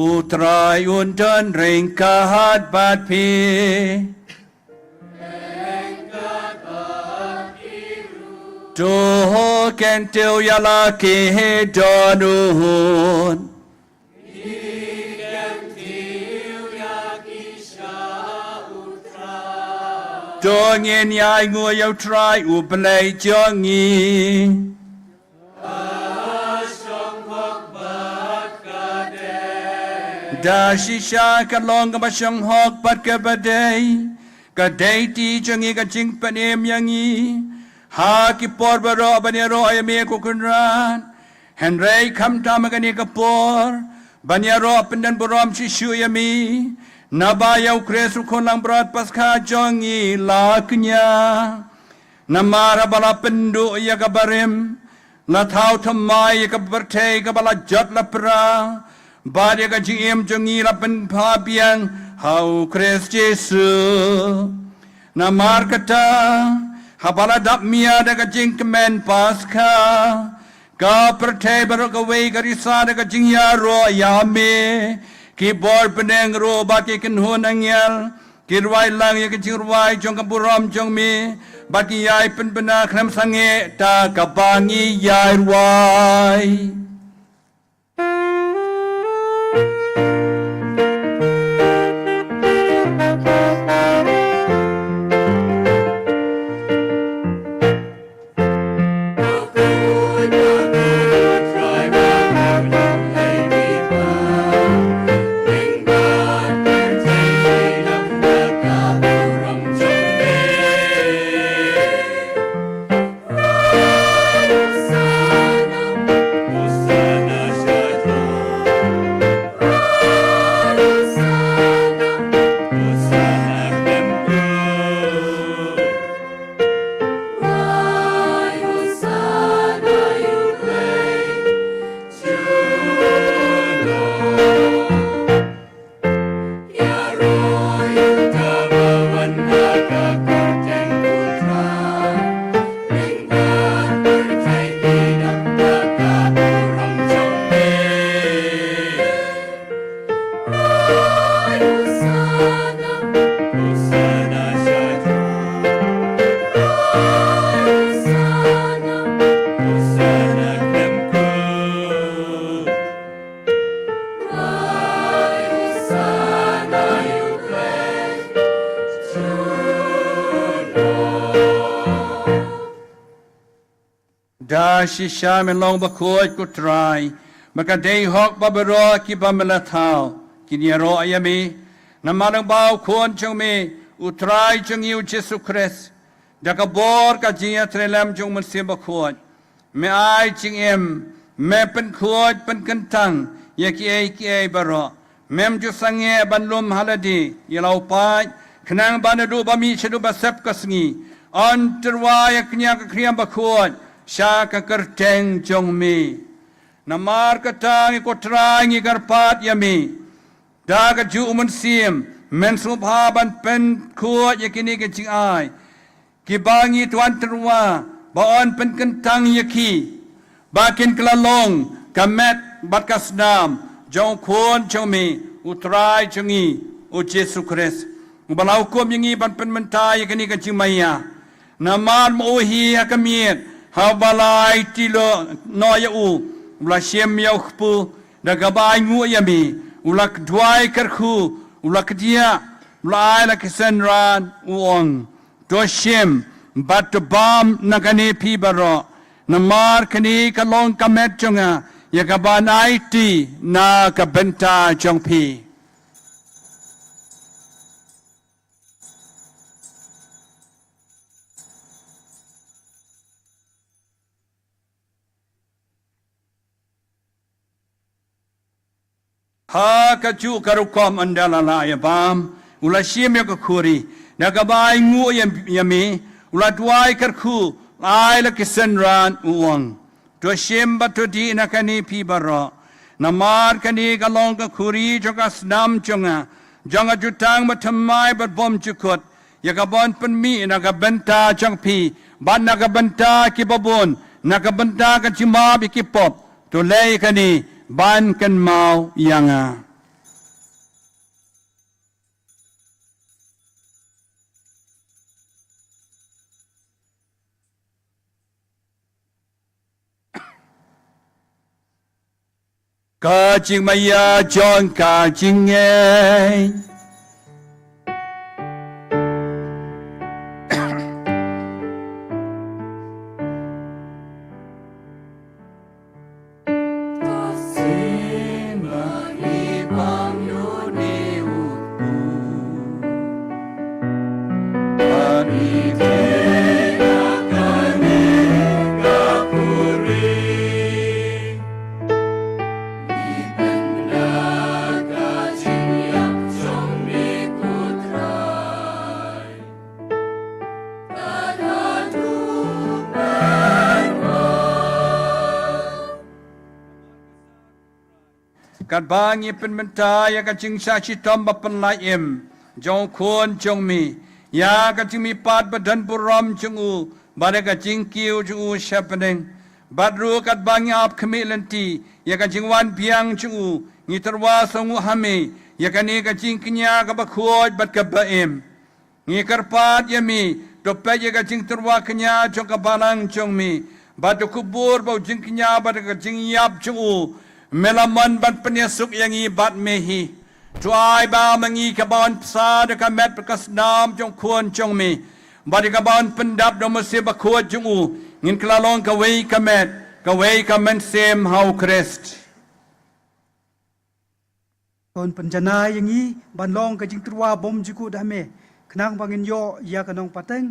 U Trai un don ryngkat bad phi. To kyntiew ïa la ki dohnud. To ngin ïainguh ïa U Trai U Blei jong ngi. Da shisha ka long kaba shong hok bad kaba dei, ka dei ti jong ngi ka jingpynim ïa ngi ha ki por baroh ban ïaroh ïa me, ko Kynrad. Hynrei khamtam ha kane ka por ban ïaroh pyndonburom shisha ïa me, naba ïa U Khrist U Khun langbrot Paskha jong ngi la kñia. Namar haba la pynduh ïa ka barim, la thaw thymmai ïa ka pyrthei kaba la jot la pra bad ïa ka jingim jong ngi la pynphah biang ha U Khrist Jisu. Namar kata, haba la dap mih da ka jingkmen Paskha, ka pyrthei baroh kawei ka risa da ka jingïaroh ïa me. Ki bor bneng ruh bad ki kynhun angel ki rwai lang ïa ka jingrwai jong ka burom jong me, bad ki ïai pynbna khlem sangeh da kaba ngi ïai rwai. Da shisha men long bakhuid, ko Trai, ba ka dei hok ba baroh kiba me la thaw kin ïaroh ïa me. Namar lyngba U Khun jong me, U Trai jong ngi U Jisu Khrist, da ka bor ka jingïatreilang jong U Mynsiem Bakhuid, me ai jingim, me pynkhuid pynkyntang ïa kiei kiei baroh. Mem ju sangeh ban lum ha lade ïa la u paid, khnang ba naduh ba mih shaduh ba sep ka sngi, yn tyrwa ïa ka kñia ka khriam bakhuid sha ka kyrteng jong me. Namar kata ngi, ko Trai, ngi kyrpad ïa me, da ka juh U Mynsiem, men sngewbha ban pynkhuid ïa kine ki jingai kiba ngi tuan tyrwa, ba yn pynkyntang ïa ki, ba kin kylla long ka met bad ka snam jong U Khun jong me, U Trai jong ngi, U Jisu Khrist, uba la hukum ïa ngi ban pynmynta ïa kane ka jingmaïa. Namar ma u hi ha ka miet, haba la aiti noh ïa u, u la shim ïa u kpu, da kaba ainguh ïa me, u la duwai kyrkhu, u la kdiah, u la ai la ki synran, u ong: To shim bad to bam na kane phi baroh, namar kane ka long ka met jong nga, ïa kaban aiti na ka bynta jong phi. Ha kajuh ka rukom ynda la lah ïa bam, u la shim ïa ka khuri, da kaba ainguh ïa, ïa me, u la duwai kyrkhu, la ai la ki synran, u ong: To shim bad to dih na kane phi baroh. Namar kane ka long ka khuri jong ka snam jong nga, jong ka jutang bathymmai bad bymjukut, ïa kaban pynmih na ka bynta jong phi bad na ka bynta kiba bun, na ka bynta ka jingmap ïa ki pop. To leh ïa kane ban kynmaw ïa nga. Ka jingmaïa jong ka jingngeit. Katba ngi pynmynta ïa ka jingshah shitom ba pynlait im jong u Khun jong me, ïa ka jingmihpat ba don burom jong u, bad ïa ka jingkiew jong u sha bneng, bad ruh katba ngi ap khmih lynti ïa ka jingwan biang jong u, ngi tyrwa sngewnguh ha me ïa kane ka jingkñia kaba khuid bad kaba im. Ngi kyrpad ïa me, to peit ïa ka jingtyrwa kñia jong ka balang jong me, bad to kubur ba u jingkñia bad ka jingïap jong u, me la mon ban pynïasuk ïa ngi bad me hi. To ai ba ma ngi kaban bsa da ka met bad ka snam jong u Khun jong me, bad ïa kaban pyndap da u Mynsiem Bakhuid jong u, ngin kylla long kawei ka met, kawei ka mynsiem ha u Khrist. Kon pynjanai ïa ngi ban long ka jingtyrwa bymjukut ha me, khnang ba ngin ïoh ïa ka nongpateng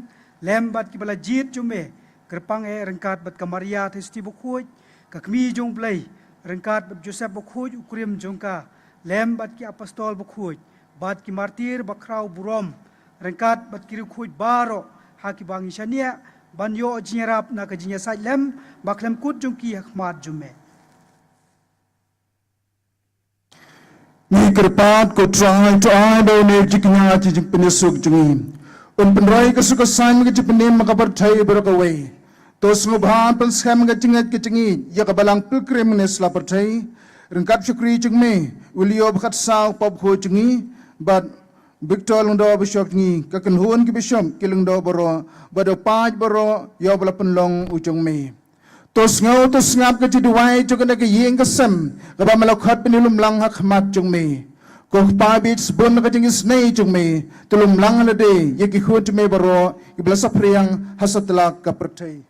lem bad kiba la jied jong me, kyrpang eh ryngkat bad ka Maria Theisotti Bakhuid, ka Kmie jong u Blei, ryngkat bad Joseph Bakhuid u kurim jong ka, lem bad ki apostol bakhuid bad ki martir bakhraw burom, ryngkat bad ki riewkhuid baroh, ha kiba ngi shaniah ban ïoh jingïarap na ka jingïasaid lem bakhlem kut jong ki ha khmat jong me. Ngi kyrpad, ko Trai, to ai ba une u jingkñia jingpynïasuk jong ngi un pynroi ka suk ka saiñ, ka jingpynim ha ka pyrthei baroh kawei. To sngewbha pynskhem ka jingngeit ka jingïeit ïa ka Balang Pilgrim ne sla pyrthei, ryngkat shakri jong me u Leo ba khatsaw, pop ho jong ngi, bad Victor Lyngdoh Bishop jong ngi, ka kynhun ki bishop, ki lyngdoh baroh, bad u paid baroh ïa uba la pynlong u jong me. To sngew to sngap ka jingduwai jong kane ka ïing ka sem kaba me la khot ban ïalumlang ha khmat jong me. Ko Kpa ba ïeit sbun, ka jingisynei jong me to lumlang ha lade ïa ki khun jong me baroh kiba la saphriang ha satlak ka pyrthei.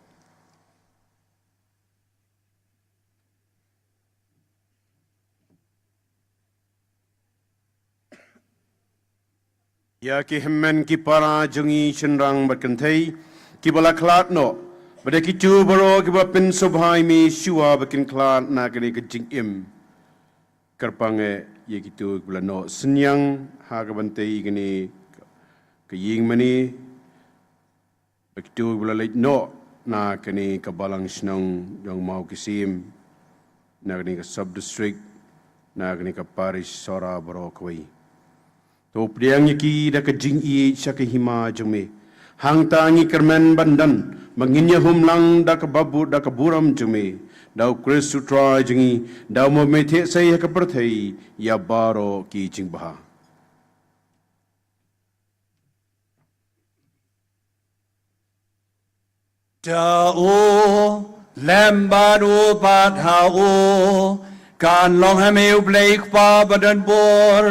Ïa ki hynmen ki para jong ngi shynrang bad kynthei kiba la khlad noh, bad ïa kito baroh kiba pynsngewbha ïa me shuwa ba kin khlad na kane ka jingim. Kyrpang eh ïa kito kiba la noh synñiang ha ka ban tei kane ka ïing mane. Bad kito kiba la leit noh na kane ka balang shnong jong Mawkisim, na kane ka sub district, na kane ka parish Sohra baroh kawei. To pdiang ïa ki da ka jingïeit sha ka hima jong me. Hangta ngi kyrmen ban don ba ngin ïahum lang da ka babu-, da ka burom jong me, da u Khrist u Trai jong ngi, da u ba me theh sei ha ka pyrthei ïa baroh ki jingbha. Da u, lem bad u, bad ha u, kan long ha me U Blei Kpa badonbor,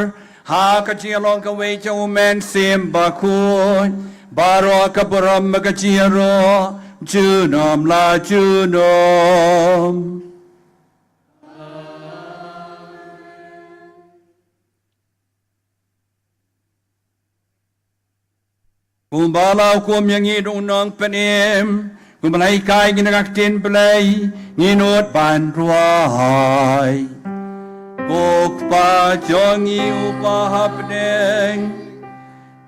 ha ka jinglong kawei jong U Mynsiem Bakhuid, baroh ka burom bad ka jingïaroh junom la junom. Kumba la hukum ïa ngi da u Nongpynim, kumba la hikai ïa ngi na ka ktien Blei, ngin nud ban duwai. Ko Kpa jong ngi uba ha bneng,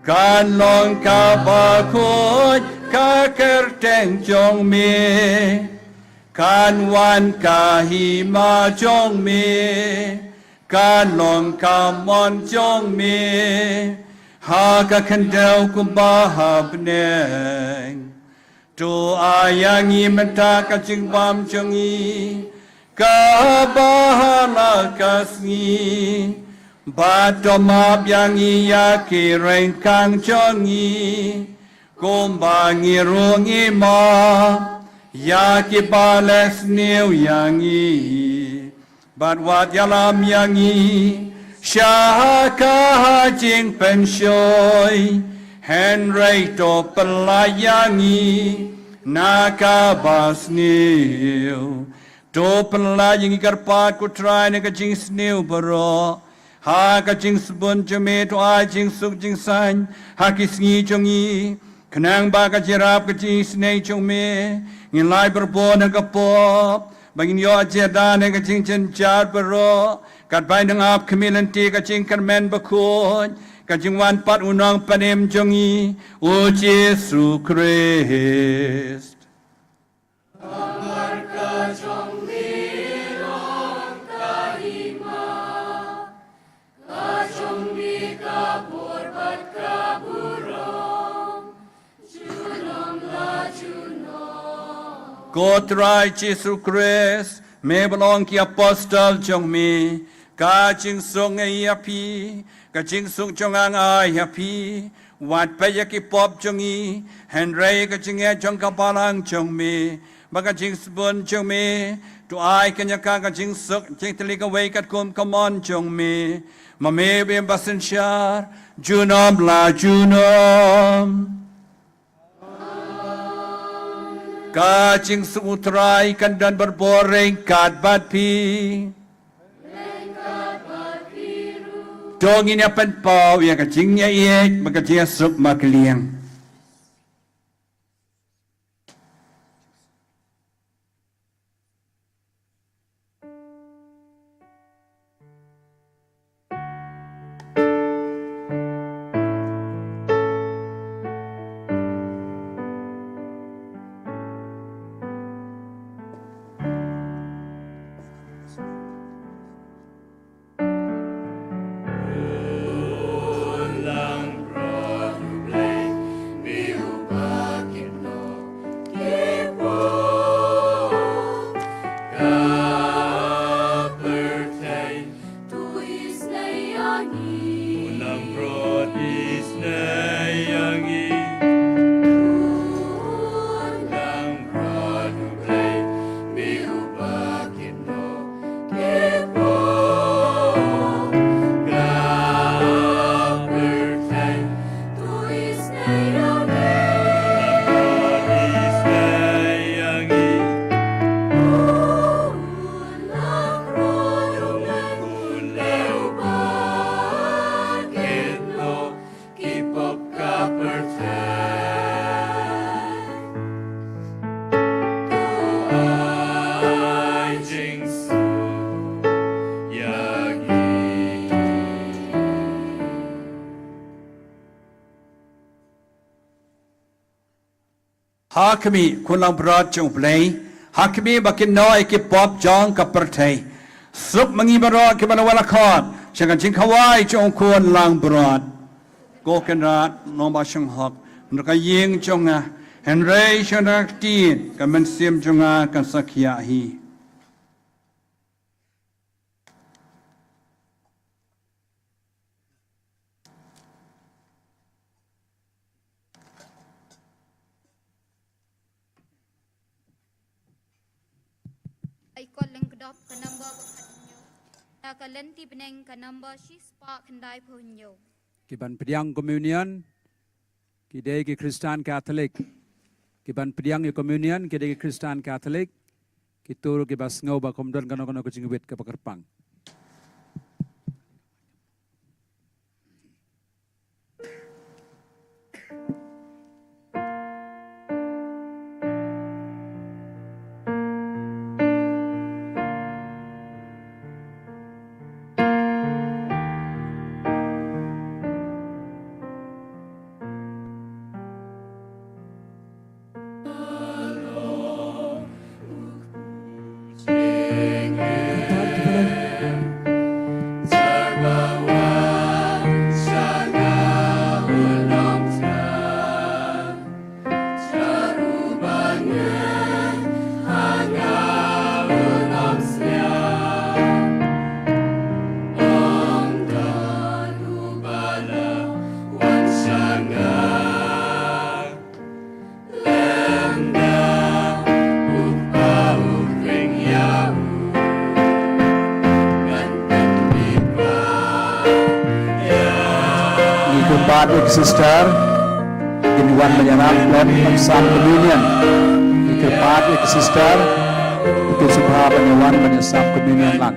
kan long ka bakhuid ka kyrteng jong me, kan wan ka hima jong me, kan long ka mon jong me, ha ka khyndew kumba ha bneng. To ai ïa ngi mynta ka jingbam jong ngi, kaba ha la ka sngi, bad to map ïa ngi ïa ki ryngkang jong ngi, kumba ngi ruh ngi map ïa kiba leh sniew ïa ngi. Bad wat ïalam ïa ngi sha ka jingpynshoi, hynrei to pyllait ïa ngi na kaba sniew. To pyllait ïa ngi kyrpad ko Trai na ka jingsniew baroh, ha ka jingsbun jong me to ai jingsuk jingsaiñ ha ki sngi jong ngi, khnang ba ka jingïarap ka jingisynei jong me ngin lait barabor na ka pop, ba ngin ïoh jingïada na ka jingjynjar baroh, katba ngin ap khmih lynti ka jingkyrmen bakhuid, ka jingwan pat u Nongpynim jong ngi, u Jisu Khrist. Namar ka jong me long ka hima, ka jong me ka bor bad ka burom, junom la junom. Ko Trai Jisu Khrist, me ba long ki apostol jong me, ka jingsuk nga ai ïa phi, ka jingsuk jong nga nga ai ïa phi. Wat peit ïa ki pop jong ngi, hynrei ka jingngeit jong ka balang jong me, bad ka jingsbun jong me, to ai kane ka, ka jingsuk jingtylli kawei katkum ka mon jong me. Ma me u Basynshiar, junom la junom. Ka jingsuk u Trai kan don barabor ryngkat bad phi. To ngin ïa pynpaw ïa ka jingïaieit bad ka jingïasuk markylliang. Ha khmih, khun langbrot jong U Blei, ha khmih ba kin noh ïa ki pop jong ka pyrthei. Suk ma ngi baroh kiba la wan la khot sha ka jingkhawai jong u khun langbrot. Ko Kynrad, nongbah shanghok, na ka ïing jong nga, hynrei sha ka ktien ka mynsiem jong nga kan sa khiah hi. Ai kot lyngkdop ka number ba khathynñiew, na ka lynti bneng ka number shispah khyndaiphew hynñiew. Ki ban pdiang communion ki dei ki Khristan Katholik. Ki ban pdiang ïa communion ki dei ki Khristan Katholik. Kito ruh kiba sngew ba ym don kano kano ka jingwit kaba kyrpang. Ngi kyrpad ïa ki sister kin wan ban ïarap lem ban sam communion. Ngi kyrpad ïa ki sister, ki sngewbha ban ïa wan ban ïa sam communion lang.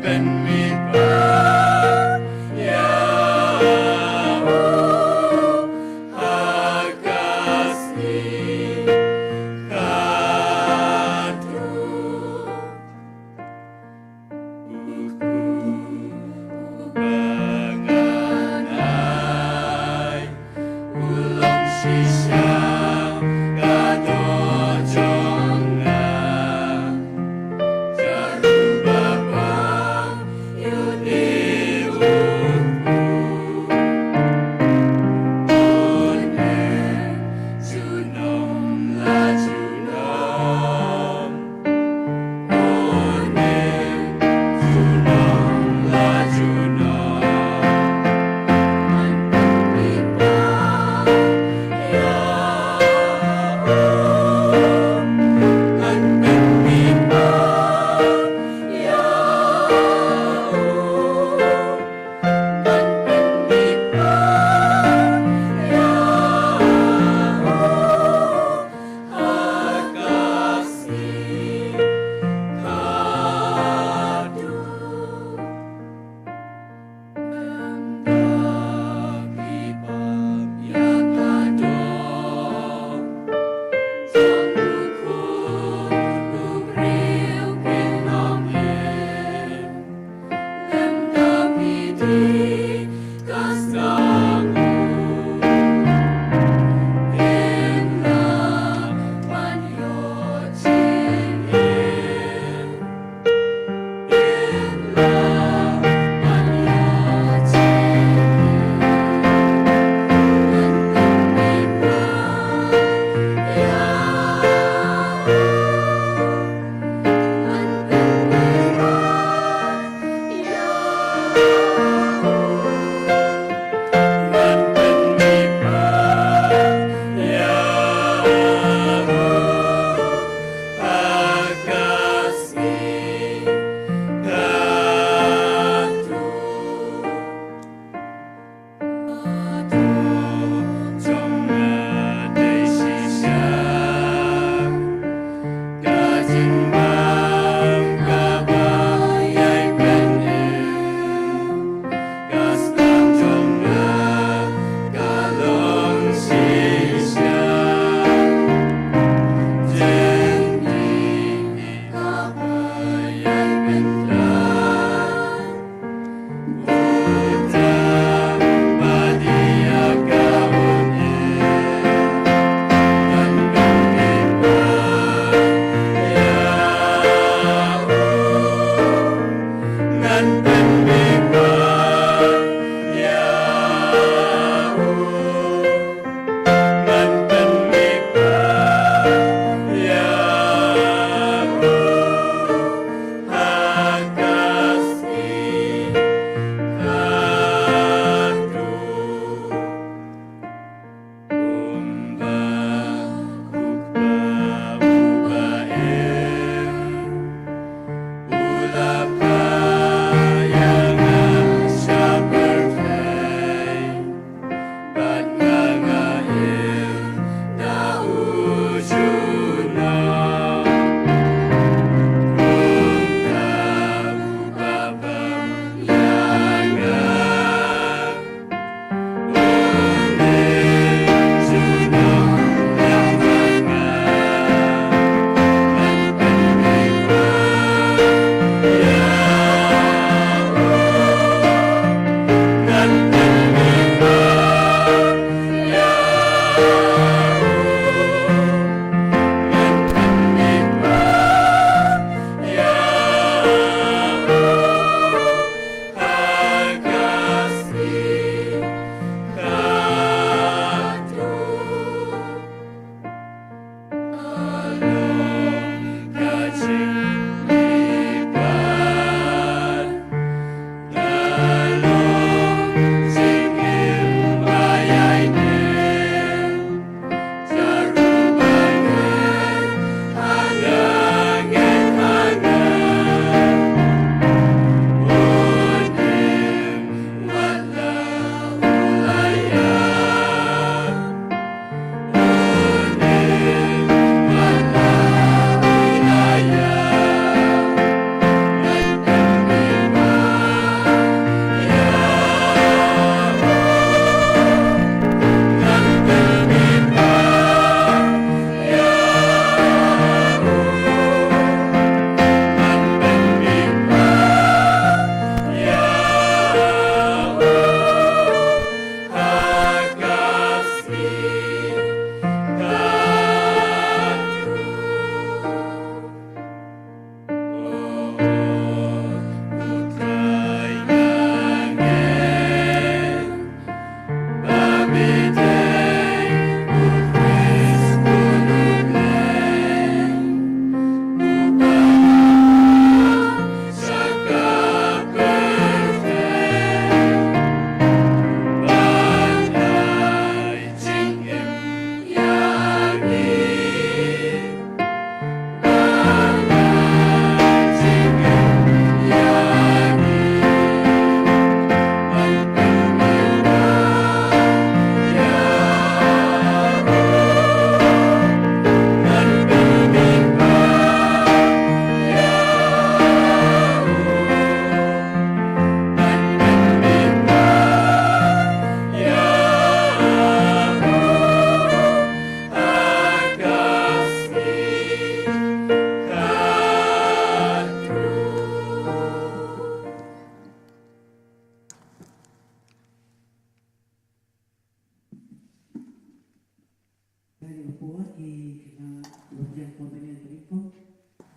Ki khynnah kiba biang, kiba biang ïa ka ri ko.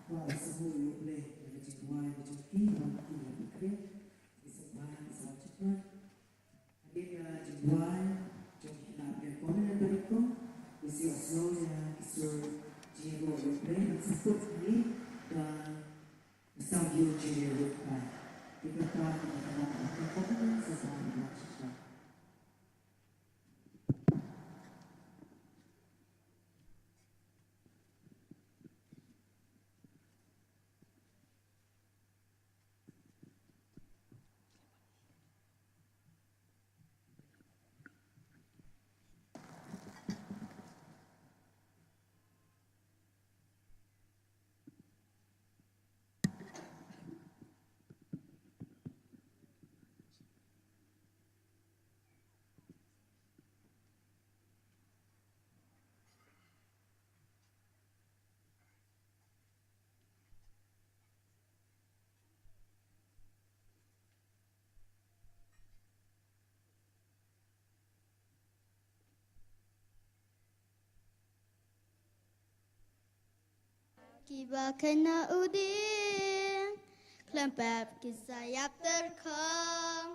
Ba sngewbha ïa U Blei ïa ka jingduwai ka jong ki, ba ki ïa ki kren, ki sngewbha, ki sngewbha. Hadien ka jingduwai jong ki khynnah biang, kiba biang ïa ka ri ko, ngi sa ïohsngew ïa ki sur jingïaroh ïa U Blei, ban sa kut ïa ki, ba sa ïoh jingïaroh. Ki kata, ki kata, ki kata, ki kata, ki kata. Kiba kynnoh u dieng, khlem pep ki sa ïap tyrkhong.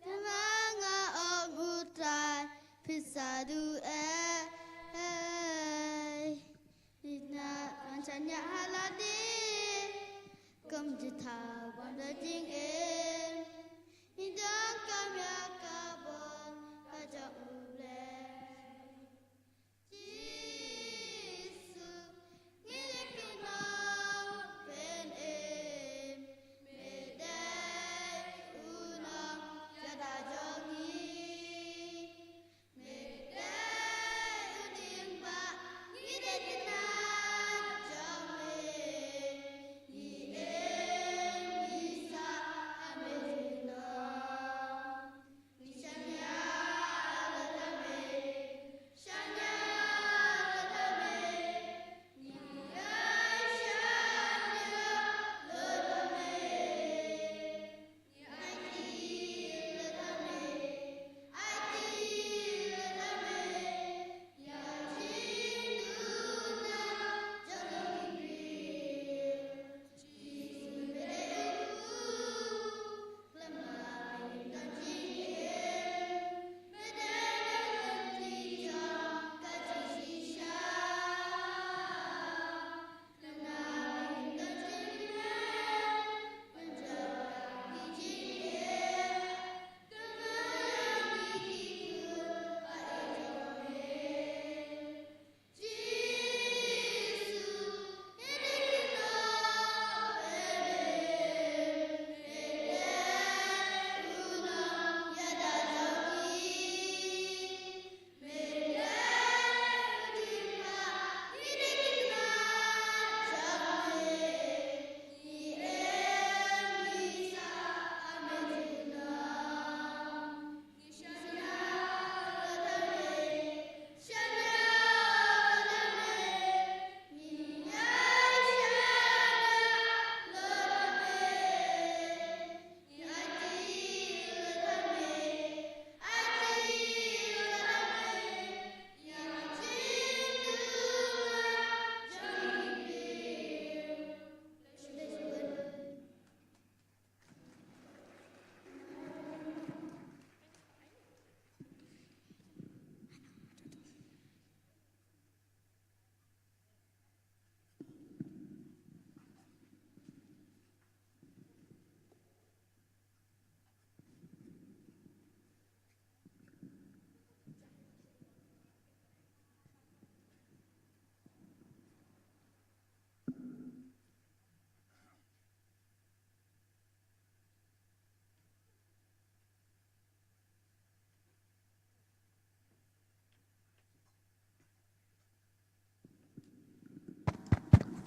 Te ma nga ong, U Trai, phi sa duh ei. Ngi na wan shaniah ha lade, kum jingthaw ban da jingim. Ngi donkam ïa ka bor ka jong U Blei. Jisu, ngi la kynnoh pynim, me dei u nongïada jong ngi. Me dei u diengphna, ngi dei khynnah jong me. Ngi im, ngi sah ha me junom. Ngi shaniah lut ha me, shaniah lut ha me. Ngi shaniah lut ha me.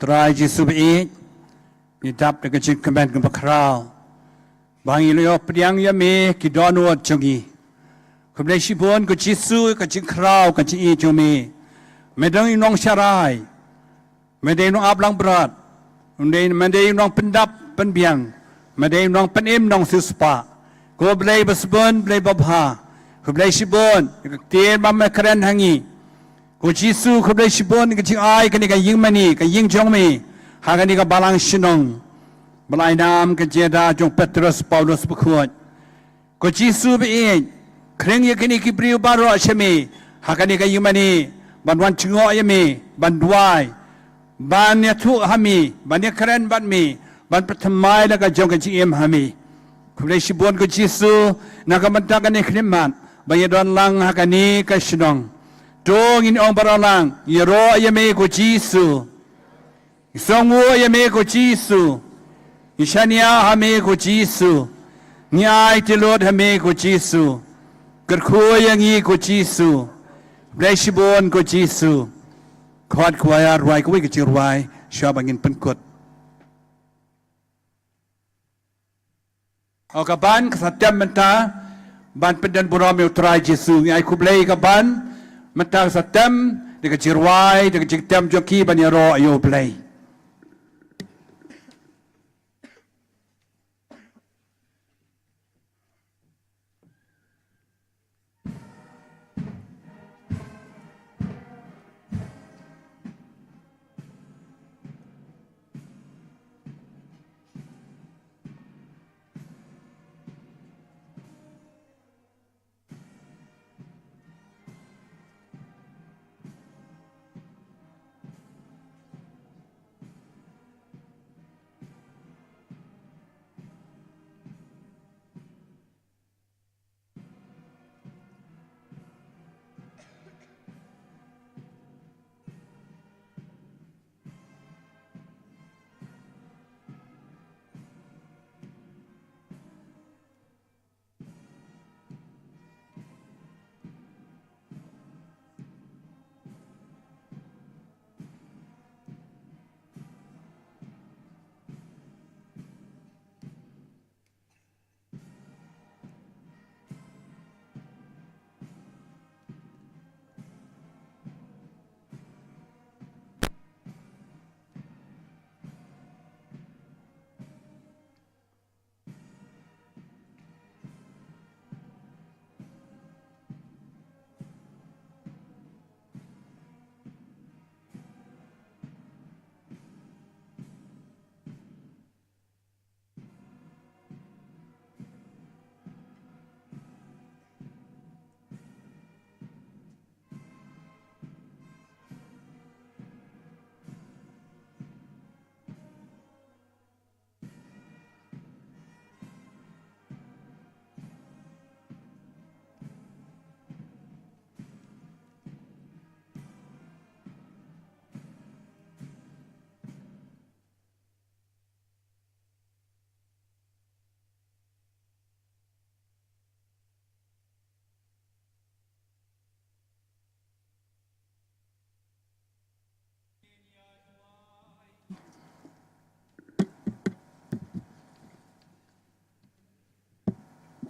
Trai Jisu ba ïeit, ngi dap da ka jingkmen kaba khraw ba ngi la ïoh pdiang ïa me ki dohnud jong ngi. Khublei shibun ko Jisu, ka jingkhraw, ka jingïeit jong me. Me dei u nongsharai. Me dei u nongaplangbrot. Me dei, me dei u nongpyndap pynbiang. Me dei u nongpynim nongsiewspah. Ko Blei ba sbun, Blei babha. Khublei shibun ïa ka ktien ba me kren ha ngi. Ko Jisu, khublei shibun ka jingai kane ka ïing mane, ka ïing jong me, ha kane ka balang shnong. Ba la ai nam ka jingïada jong Petros Paulus bakhuid. Ko Jisu ba ïeit, khring ïa kine ki briew baroh sha me, ha kane ka ïing mane, ban wan jngoh ïa me, ban duwai, ban ïathuh ha me, ban ïakren bad me, ban pynthymmai la ka jong ka jingim ha me. Khublei shibun ko Jisu, na ka bynta kane ka khyllipmat, ba ïadon lang ha kane ka shnong. To ngin ong baroh lang, ïaroh ïa me ko Jisu. Ngi sngewbha ïa me ko Jisu. Ngi shaniah ha me ko Jisu. Ngi aiti lut ha me ko Jisu. Kyrkhu ïa ngi ko Jisu. Blei shibun ko Jisu. Khot kwaya rwai kawei ka jingrwai shuwa ba ngin pynkut. O ka ban ka sa tem mynta ban pyndon burom ïa u Trai Jisu. Ngi ai khublei ka ban mynta ka sa tem da ka jingrwai da ka jingtem jong ki ban ïaroh ïa u Blei.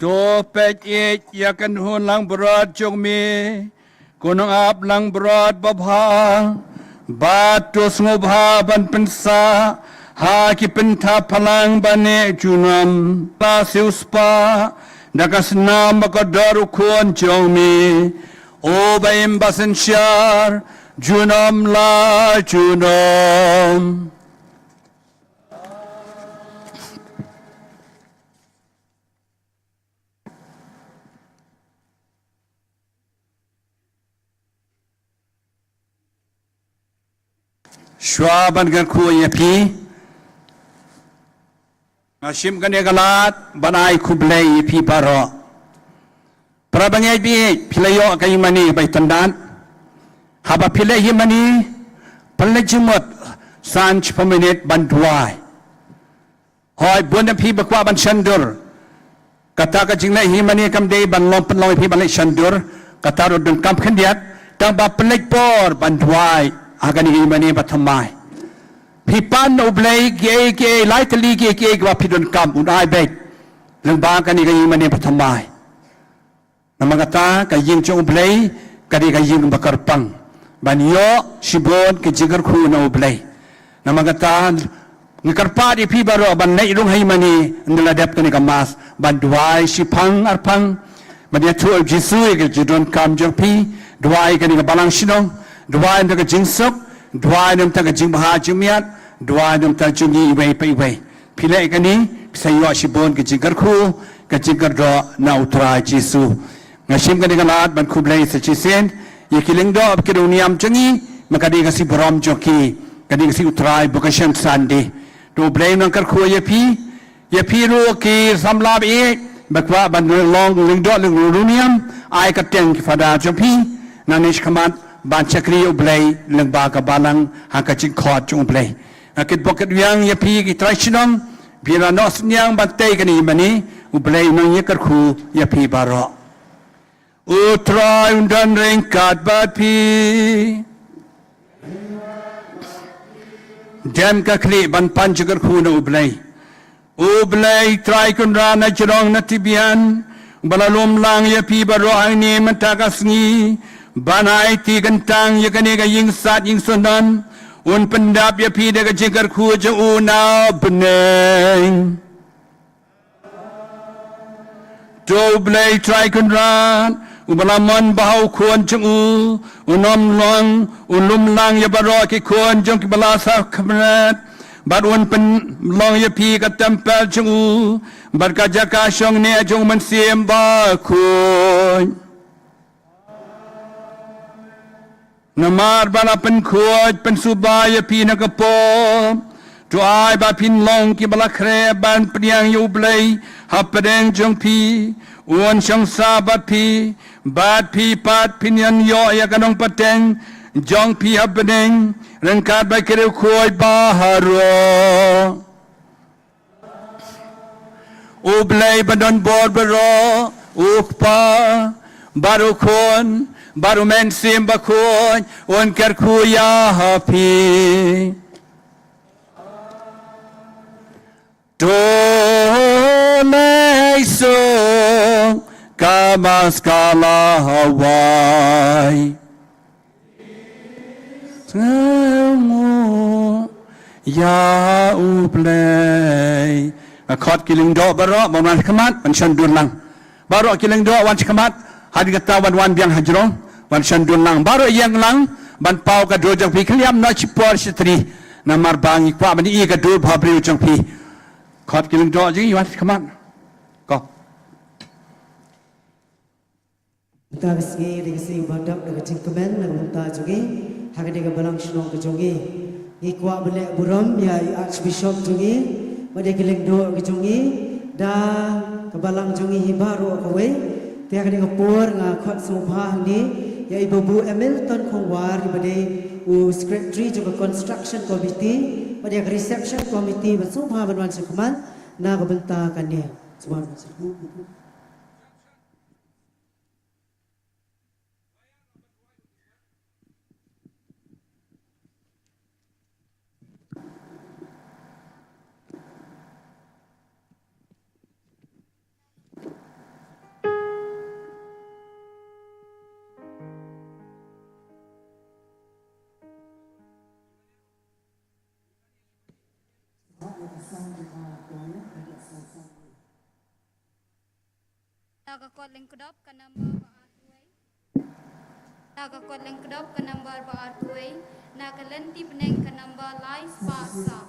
To peit ïa ka kynhun langbrot jong me, ko nongap langbrot babha, bad to sngewbha ban pynsah ha ki pynthap phalang ba neh junom. La siewspah da ka snam ba kordor u Khun jong me, u ba im ba synshar junom la junom. Shuwa ban kyrkhu ïa phi, nga shim kane ka lad ban ai khublei ïa phi baroh. Para bangeit baieit, phi la ïoh ka ïingmane ba itynnad. Haba phi leit ïingmane, pynleit jingmut san shiphew minit ban duwai. Hooid, bun na phi ba kwah ban shandur. Kata ka jingleit ïingmane kam dei ban long pynlong ïa phi ban leit shandur. Kata ruh donkam khyndiat, tang ba pynleit por ban duwai ha kane ka ïingmane ba thymmai. Phi pan na U Blei kiei kiei, lai tylli kiei kiei kiba phi donkam, un ai beit lyngba kane ka ïingmane ba thymmai. Namar kata ka ïing jong U Blei ka dei ka ïing ba kyrpang ban ïoh shibun ka jingkyrkhu na U Blei. Namar kata nga kyrpad ïa phi baroh ban leit rung ha ïingmane ynda la dep kane ka Mass, ban duwai shiphang arphang, ban ïathuh ïa U Jisu ïa ka jingdonkam jong phi, duwai kane ka balang shnong, Duwai namar ka jingsuk, duwai namar ka jingbha jingmiat, duwai namar jong ngi iwei pa iwei. Phi leh kane, phi sa ïoh shibun ka jingkyrkhu, ka jingkyrdoh na U Trai Jisu. Nga shim kane ka lad ban khublei sa shisien ïa ki lyngdoh bad ki riewniam jong ngi, ma ka dei ka sngi burom jong ki, ka dei ka sngi U Trai Vocation Sunday. To U Blei un nang kyrkhu ïa phi, ïa phi ruh ki samla ba ïeit ba kwah ban long lyngdoh lyngriewniam, ai kyrteng ki fada jong phi, nangne shakhmat ban shakri ïa U Blei lyngba ka balang ha ka jingkhot jong U Blei. Nga kitbok kitwiang ïa phi ki trai shnong, phi la noh synñiang ban tei kane mane, U Blei un nang ïa kyrkhu ïa phi baroh. U Trai un don ryngkat bad phi. Dem ka khlieh ban pan jingkyrkhu na U Blei. U Blei Trai Kynrad na jrong na tibian, uba la lum lang ïa phi baroh hangne mynta ka sngi, ban aiti kyntang ïa kane ka ïingsad ïingsynran, un pyndap ïa phi da ka jingkyrkhu jong u na bneng. To U Blei Trai Kynrad, uba la mon bha ha u Khun jong u, un ym long, un lum lang ïa baroh ki khun jong kiba la sakhmat, bad un pynlong ïa phi ka templ jong u, bad ka jaka shong neh jong u Mynsiem Bakhuid. Namar ba la pynkhuid pynsuba ïa phi na ka pop, to ai ba phin long kiba la khreh ban pdiang ïa U Blei hapdeng jong phi, un shong sah bad phi, bad phi pat phin ïa ïoh ïa ka nongpateng jong phi hapdeng, ryngkat bad ki riewkhuid baroh. U Blei ba don bor baroh, U Kpa, bad U Khun, bad U Mynsiem Bakhuid, un kyrkhu ïa phi. To leit suk ka maskala Hawaii. Sngew ïa U Blei. Nga khot ki lyngdoh baroh ban wan shakhmat ban shon dur lang. Baroh ki lyngdoh wan shakhmat, hadien kata wan wan biang hajrong ban shon dur lang. Baroh ïeng lang ban paw ka dur jong phi, khlieh noh shipor shitri. Namar ba ngi kwah ban ïohi ka dur bhabriew jong phi. Khot ki lyngdoh jong ngi wan shakhmat. Ko. Mynta ka sngi dei ka sngi ba dap da ka jingkmen na ka bynta jong ngi ha kane ka balang shnong ka jong ngi. Ngi kwah ban leh burom ïa i Archbishop jong ngi bad ïa ki lyngdoh ka jong ngi da ka balang jong ngi hi baroh kawei. Te ha kane ka por nga khot sngewbha hangne ïa i Babu Hamilton Khongwar, i ba dei u secretary jong ka construction committee bad ïa ka reception committee, ban sngewbha ban wan shakhmat na ka bynta kane. Sngewbha ban wan shakhmat. Na ka kot lyngkdop ka number ba ar kawei. Na ka kot lyngkdop ka number ba ar kawei. Na ka lynti bneng ka number lai spah saw.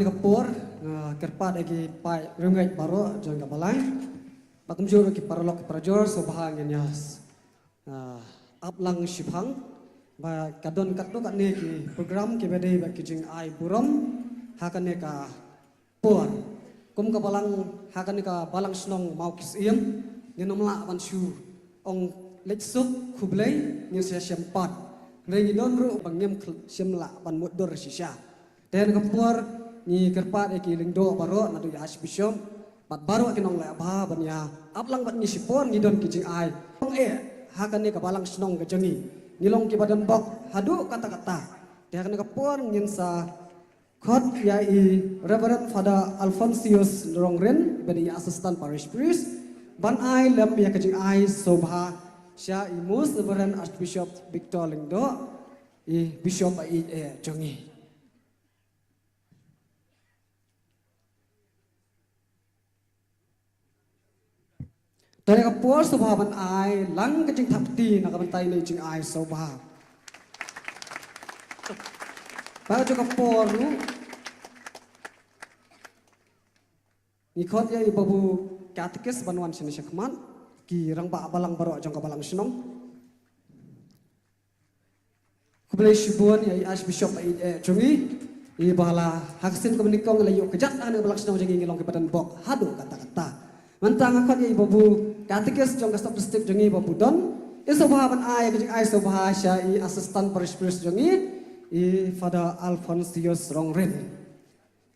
Ka por, ah, kyrpad ïa ki paid riewngeit baroh jong ka balang. Ba kumjuh ruh ki paralok parajor, sngewbha ngin ïa, ah, ap lang shiphang. Ba ka don katto katne ki program kiba dei bad ki jingai burom ha kane ka por. Kum ka balang, ha kane ka balang shnong Mawkisyiem, ngin ym lah ban shu ong leit suk khublei, ngin sa shem pat. Hynrei ngi don ruh ba ngim khl-, shym lah ban mutdur shisha. Te ha kane ka por ngi kyrpad ïa ki lyngdoh baroh, naduh ïa Archbishop bad baroh ki nongleh bha ban ïa ap lang bad ngi shipor, ngi don ki jingai. Ong eh, ha kane ka balang shnong ka jong ngi, ngi long kiba don bok haduh katta katta. Te ha kane ka por ngin sa khot ïa i Reverend Father Alphonsius Rongrin, ba dei i Assistant Parish Priest, ban ai lem ïa ka jingai sngewbha sha i Most Reverend Archbishop Victor Lyngdoh, i Bishop ba ïeit eh jong ngi. Te ha kane ka por sngewbha ban ai lang ka jingthap kti na ka bynta ïa i jingai sngewbha. Bad ha kane ka por ruh ngi khot ïa i Babu Katekis ban wan shane shakhmat, ki rangbah balang baroh jong ka balang shnong. Khublei shibun ïa i Archbishop ba ïeit eh jong ngi, iba la ha ka sien kaba nyngkong la ïoh kjat ha kane ka balang shnong jong ngi, ngi long kiba don bok haduh katta katta. Mynta nga khot ïa i Babu Katekis jong ka Sub District jong ngi, Babu Don, i sngewbha ban ai ka jingai sngewbha sha i Assistant Parish Priest jong ngi, i Father Alphonsius Rongrin.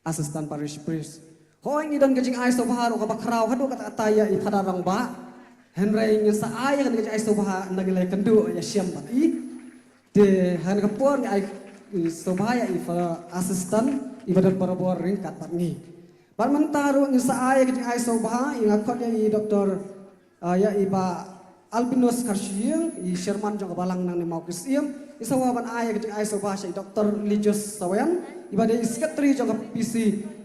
Assistant Parish Priest. Hooid, ngi don ka jingai sngewbha ruh kaba khraw haduh katta katta ïa i Father rangbah. Hynrei ngin sa ai ïa kane ka jingai sngewbha ynda ngi la ïakynduh ïashem bad i. Te ha kane ka por ngi ai, i, sngewbha ïa i Father Assistant, iba don barabor ryngkat bad ngi. Bad mynta ruh ngin sa ai ïa ka jingai sngewbha, i, nga khot ïa i Doktor Ah, ïa i Bah Albinus Kharshiing, i chairman jong ka balang nangne Mawkisyiem, i sngewbha ban ai ka jingai sngewbha sha i Doktor Eligius Sawian, iba dei i secretary jong ka P P C,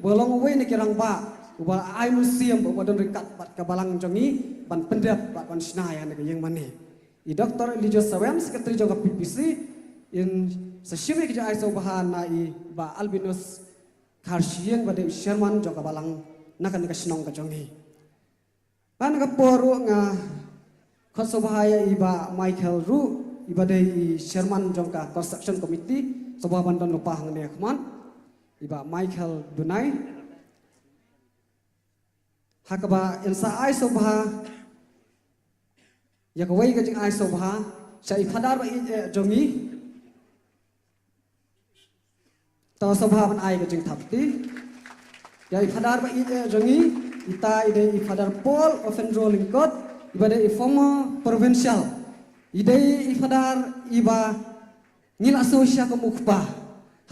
ba long uwei na ki rangbah uba ai mynsiem, uba don ryngkat bad ka balang jong ngi ban pyndep bad ban shna ïa kane ka ïing mane. I Doktor Eligius Sawian, secretary jong ka P P C, in sa shim ïa ka jingai sngewbha na i Bah Albinus Kharshiing, ba dei i chairman jong ka balang na kane ka shnong ka jong ngi. Bad ha kane ka por ruh nga khot sngewbha ïa i Bah Michael ruh, iba dei i chairman jong ka construction committee, sngewbha ban don lypa hangne ha khmat, i Bah Michael Dunai. Ha kaba in sa ai sngewbha ïa kawei ka jingai sngewbha sha i Father ba ïeit eh jong ngi. To sngewbha ban ai ka jingthap kti ïa i Father ba ïeit eh jong ngi, ita i dei i Father Paul Ofendro Lyngkot, iba dei i former provincial. I dei i Father iba ngi la sngew shisha kum u kpa.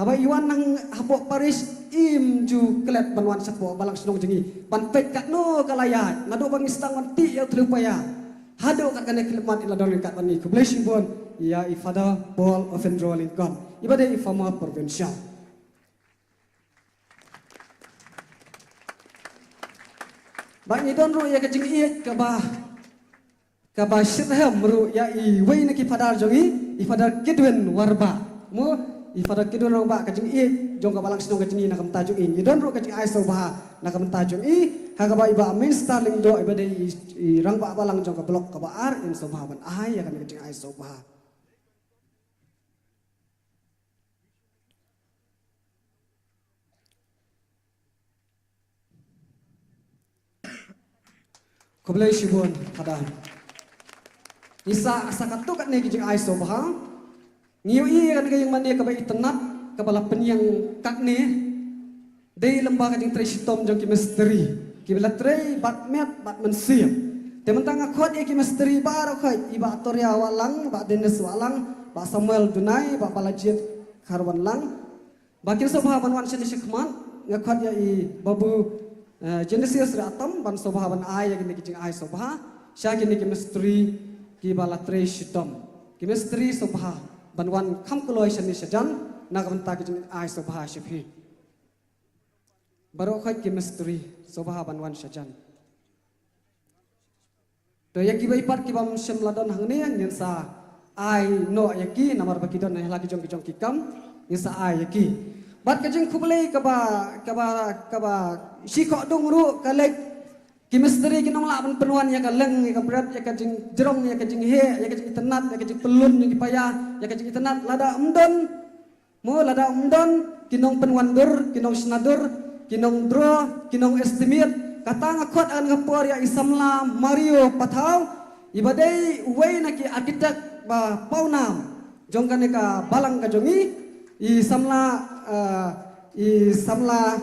Haba i wan nang hapoh parish, im ju klet ban wan shapoh balang shnong jong ngi ban peit katno ka la ïaid, naduh ba ngi sdang wan tih ïa u thliew paia. Haduh kat kane ka khyllipmat i la don ryngkat bad ngi. Khublei shibun ïa i Father Paul Ofendro Lyngkot, iba dei i former provincial. Bad ngi don ruh ïa ka jingïeit kaba, kaba shitrhem ruh ïa iwei na ki Father jong ngi, i Father Kidwin Warbah. Mo, i Father Kidwin Warbah, ka jingïeit jong ka balang shnong ka jong ngi na ka bynta jong i. Ngi don ruh ka jingai sngewbha na ka bynta jong i, ha kaba i Bah Minister Lyngdoh, iba dei i, i rangbah balang jong ka block kaba ar, in sngewbha ban ai ïa kane ka jingai sngewbha. Khublei shibun, Father. Ngi sa, sa katto katne ki jingai sngewbha. Ngi ïohi ïa kane ka ïing mane kaba itynnat, kaba la pynïeng katne. Dei lyngba ka jingtrei shitom jong ki mistri, kiba la trei bad met bad mynsiem. Te mynta nga khot ïa ki mistri baroh khoit, i Bah Toria Wahlang, Bah Dennis Wahlang, Bah Samuel Dunai, Bah Balajied Kharwanlang. Ba kin sngewbha ban wan shane shakhmat, nga khot ïa i Babu, eh, Genesis Riatam ban sngewbha ban ai ïa kine ki jingai sngewbha sha kine ki mistri kiba la trei shitom. Ki mistri sngewbha ban wan kham kloi shane shajan na ka bynta ki jingai sngewbha sha phi. Baroh khoit ki mistri sngewbha ban wan shajan. To ïa kiba i pat kibym shym la don hangne ngin sa ai noh ïa ki, namar ba ki don ha la ki jong ki jong ki kam, ngin sa ai ïa ki. Bad ka jingkhublei kaba, kaba, kaba shi khodung ruh ka leit ki mistri ki nonglah ban pynwan ïa ka leng, ïa ka bret, ïa ka jingjrong, ïa ka jingheh, ïa ka jingitynnad, ïa ka jingpynlun jong ki paia, ïa ka jingitynnad. Lada ym don, mo, lada ym don ki nongpynwandur, ki nongshna dur, ki nongdraw, ki nong estimate, kata nga khot ha kane ka por ïa i samla Mario Pathaw, iba dei uwei na ki architect ba pawnam jong kane ka balang ka jong ngi, i samla, eh, i samla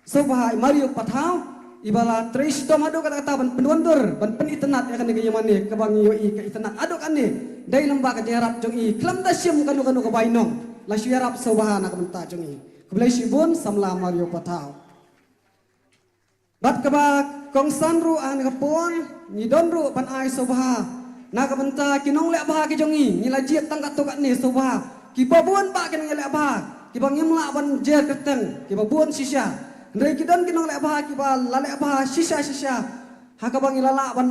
sngewbha i Mario Pathaw, iba la trei shitom haduh katta katta ban pynwandur, ban pynitynnad ïa kane ka ïingmane kaba ngi ïohi ka itynnad haduh katne. Dei lyngba ka jingïarap jong i, khlem da shim kano kano ka bainong, la shu ïarap sngewbha na ka bynta jong i. Khublei shibun samla Mario Pathaw. Bad kaba kongsan ruh ha kane ka por, ngi don ruh ban ai sngewbha na ka bynta ki nongleh bha ki jong ngi, ngi la jied tang katto katne sngewbha. Kiba bun bah ki nongleh bha kiba ngim lah ban jer kyrteng, kiba bun shisha. Hynrei ki don ki nongleh bha kiba la leh bha shisha shisha ha kaba ngi la lah ban,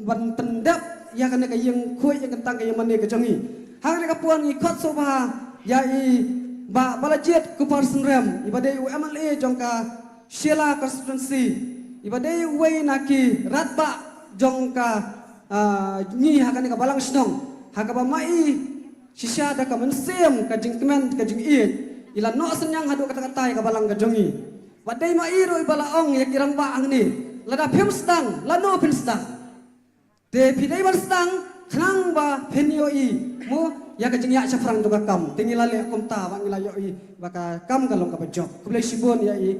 ban pyndep ïa kane ka ïing khuid ïing kyntang ka ïingmane ka jong ngi. Ha kane ka por ngi khot sngewbha ïa i Bah Balajied Kupar Synrem, iba dei u M L A jong ka Shella constituency, iba dei uwei na ki rangbah jong ka, ah, ngi ha kane ka balang shnong, ha kaba ma i shisha da ka mynsiem ka jingkmen ka jingïeit, i la noh synñiang haduh katta katta ïa ka balang ka jong ngi. Bad dei ma i ruh iba la ong ïa ki rangbah hangne, lada phim sdang, lano phin sdang? Te phi dei ban sdang khnang ba phin ïohi, mo, ïa ka jingïaid shaphrang jong ka kam. Te ngi la leh kumta ba ngi la ïohi ba ka kam ka long kaba jop. Khublei shibun ïa i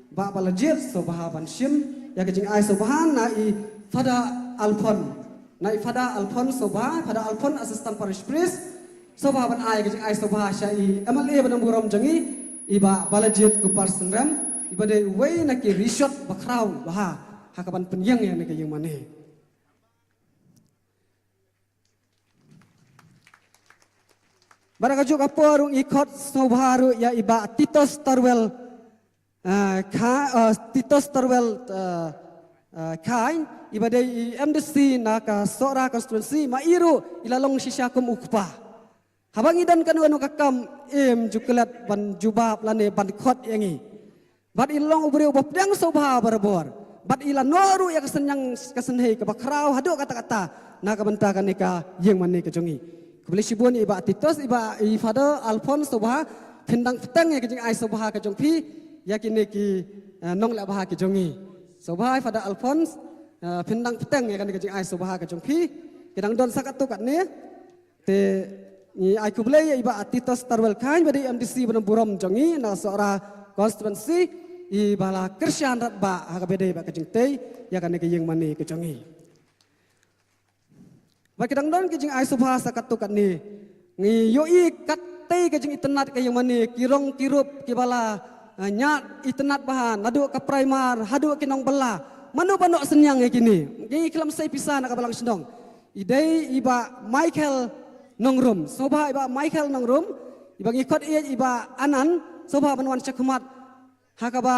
Bah Balajied, sngewbha ban shim ïa ka jingai sngewbha na i Father Alphon. Na i Father Alphon sngewbha, Father Alphon Assistant Parish Priest, sngewbha ban ai ïa ka jingai sngewbha sha i M L A ba nongburom jong ngi, i Bah Balajied Kupar Synrem, iba dei uwei na ki rishot ba khraw bha ha kaban pynïeng ïa kane ka ïingmane. Bad ha kajuh ka por ruh ngi khot sngewbha ruh ïa i Bah Titos Tarwel, ah, Kha-, ah, Titos Tarwel, ah, ah, Khain, iba dei i M D C na ka Sohra constituency, ma i ruh i la long shisha kum u kpa. Haba ngi don kano kano ka kam, im ju klet ban jubab lane ban khot ïa ngi. Bad i long u briew ba pdiang sngewbha barabor. Bad i la noh ruh ïa ka synñiang ka synhei kaba khraw haduh katta katta na ka bynta kane ka ïingmane ka jong ngi. Khublei shibun i Bah Titos, i Bah, i Father Alphonse, sngewbha phin dang bteng ïa ka jingai sngewbha ka jong phi ïa kine ki, eh, nongleh bha ki jong ngi. Sngewbha i Father Alphonse, eh, phin dang bteng ïa kane ka jingai sngewbha ka jong phi. Ki dang don sa katto katne. Te ngi ai khublei ïa i Bah Titos Tarwel Khain, ba dei M D C ba nongburom jong ngi na Sohra constituency, iba la kyrshan radbah ha kaba dei bad ka jingtei ïa kane ka ïingmane ka jong ngi. Bad ki dang don ki jingai sngewbha sa katto katne. Ngi ïohi kattei ka jingitynnad ka ïingmane, ki rong ki rup kiba la, eh, ñiad itynnad bha, naduh ka primer haduh ki nongbylla. Mano ba noh synñiang ïa kine? Ngi khlem sei pisa na ka balang shnong. I dei i Bah Michael Nongrum. Sngewbha i Bah Michael Nongrum, iba ngi khot ïa i Bah Anan, sngewbha ban wan shakhmat. Ha kaba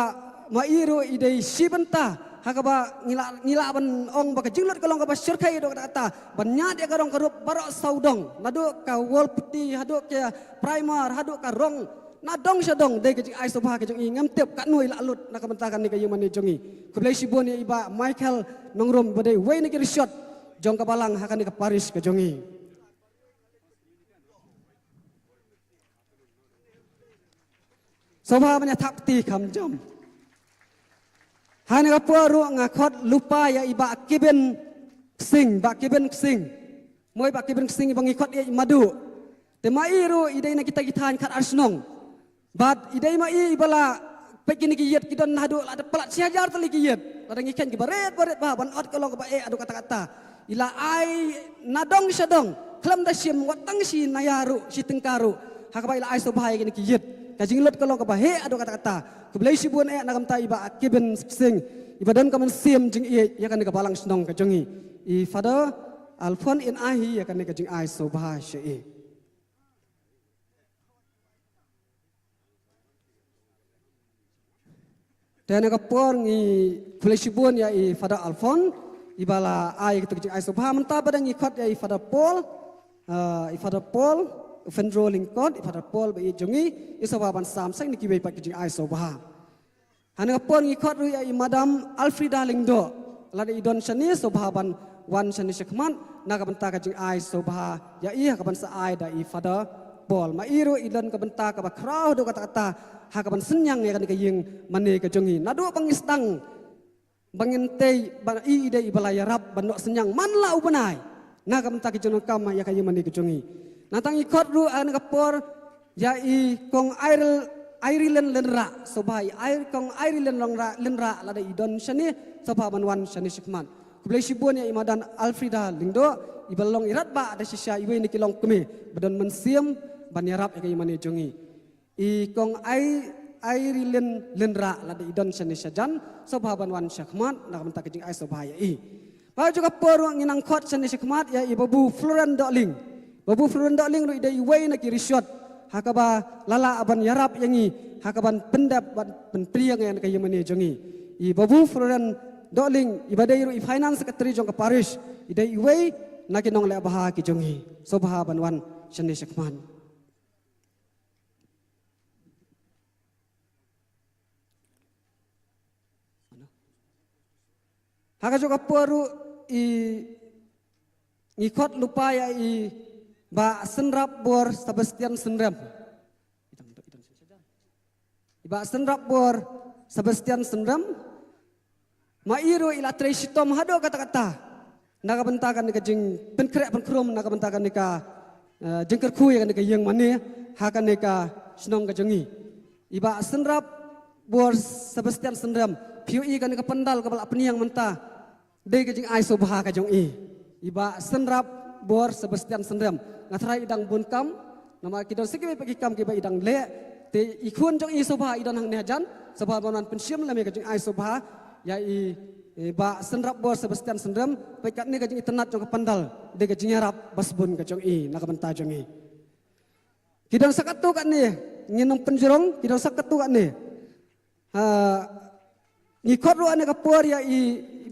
ma i ruh i dei shi bynta ha kaba ngi lah, ngi lah ban ong ba ka jinglut ka long kaba shyrkhei haduh katta katta, ban ñiad ïa ka rong ka rup baroh sawdong, naduh ka wall putty haduh ka primer haduh ka rong, na dong sha dong. Dei ka jingai sngewbha ka jong i, ngam tip katno i la lut na ka bynta kane ka ïingmane jong i. Khublei shibun ïa i Bah Michael Nongrum, ba dei uwei na ki rishot jong ka balang ha kane ka parish ka jong i. Sngewbha ban ïa thap kti kham jam. Ha kane ka por ruh nga khot lypa ïa i Bah Kibin Ksing, Bah Kibin Ksing. Mo i Bah Kibin Ksing iba ngi khot ïa i Madu. Te ma i ruh i dei na kita ki thaiñ khatar shnong. Bad i dei ma i iba la peit kine ki ïit, ki don haduh la da palat shi hajar tylli ki ïit. Lada ngi kheiñ kiba rit ba rit bha, ban ot ka long kaba eh haduh katta katta. I la ai na dong sha dong, khlem da shim wat tang shi naya ruh, shi tyngka ruh, ha kaba i la ai sngewbha ïa kine ki ïit. Ka jinglut ka long kaba heh haduh katta katta. Khublei shibun eh na ka bynta i Bah Kibin Ksing, iba don ka mynsiem jingïeit ïa kane ka balang shnong ka jong i. I Father Alphonse in ai hi ïa kane ka jingai sngewbha sha i. Te na ka por ngi khublei shibun ïa i Father Alphonse, iba la ai kito ki jingai sngewbha. Mynta pat ngi khot ïa i Father Paul, eh, i Father Paul, Fenro Lyngkot, i Father Paul ba ïeit jong ngi, i sngewbha ban sam sha kine kiwei pat ki jingai sngewbha. Ha kane ka por ngi khot ruh ïa i Madam Alfreda Lyngdoh, lada i don shane sngewbha ban wan shane shakhmat, na ka bynta ka jingai sngewbha ïa i ha kaban sa ai da i Father Paul. Ma i ruh i don ka bynta kaba khraw haduh katta katta, ha kaban synñiang ïa kane ka ïing mane ka jong i. Naduh ba ngi sdang ba ngin tei, ba i i dei i ba la ïarap ban noh synñiang man la u bnai na ka bynta ki jingdonkam ïa ka ïing mane ka jong i. Nangta ngi khot ruh ha kane ka por ïa i Kong Iril, Irilyn Lynrah, sngewbha i Kong Irilyn Lynrah, lada i don shane sngewbha ban wan shane shakhmat. Khublei shibun ïa i Madam Alfreda Lyngdoh, i ba long i rangbah da shisha, iwei na ki longkmie ba don mynsiem ban ïarap ïa ka ïing mane jong i. I Kong Ai, Irilyn Lynrah, lada i don shane shajan sngewbha ban wan shakhmat na ka bynta ka jingai sngewbha ïa i. Bad ha kajuh ka por ruh ngin nang khot shane shakhmat ïa i Babu Florence Dohling. Babu Florence Dohling ruh i dei iwei na ki rishot ha kaba la lah ban ïarap ïa ngi ha kaban pyndep bad pynpriang ïa ka ïing mane jong i. I Babu Florence Dohling i ba dei ruh i finance secretary jong ka parish, i dei iwei na ki nongleh bha ki jong i. Sngewbha ban wan shane shakhmat. Ha kajuh ka por ruh i, ngi khot lypa ïa i Bah Synrapbor Sebastian Synrem. I Bah Synrapbor Sebastian Synrem, ma i ruh i la trei shitom haduh katta katta na ka bynta kane ka jingpynkhreh pynkhrum, na ka bynta kane ka, eh, jingkyrkhu ïa kane ka ïing mane ha kane ka shnong ka jong i. I Bah Synrapbor Sebastian Synrem, phi ïohi kane ka pandal kaba la pynïang mynta, dei ka jingai sngewbha ka jong i. I Bah Synrapbor Sebastian Synrem, nga tharai i dang bun kam, namar ki don sa kiwei pat ki kam kiba i dang leh. Te i khun jong i sngewbha i don hangne hajan, sngewbha ban wan pynshim lem ïa ka jingai sngewbha ïa i, i Bah Synrapbor Sebastian Synrem. Peit katne ka jingitynnad jong ka pandal, dei ka jingïarap ba sbun ka jong i na ka bynta jong i. Ki don sa katto katne, ngin ym pynjrong, ki don sa katto katne. Ha, ngi khot ruh ha kane ka por ïa i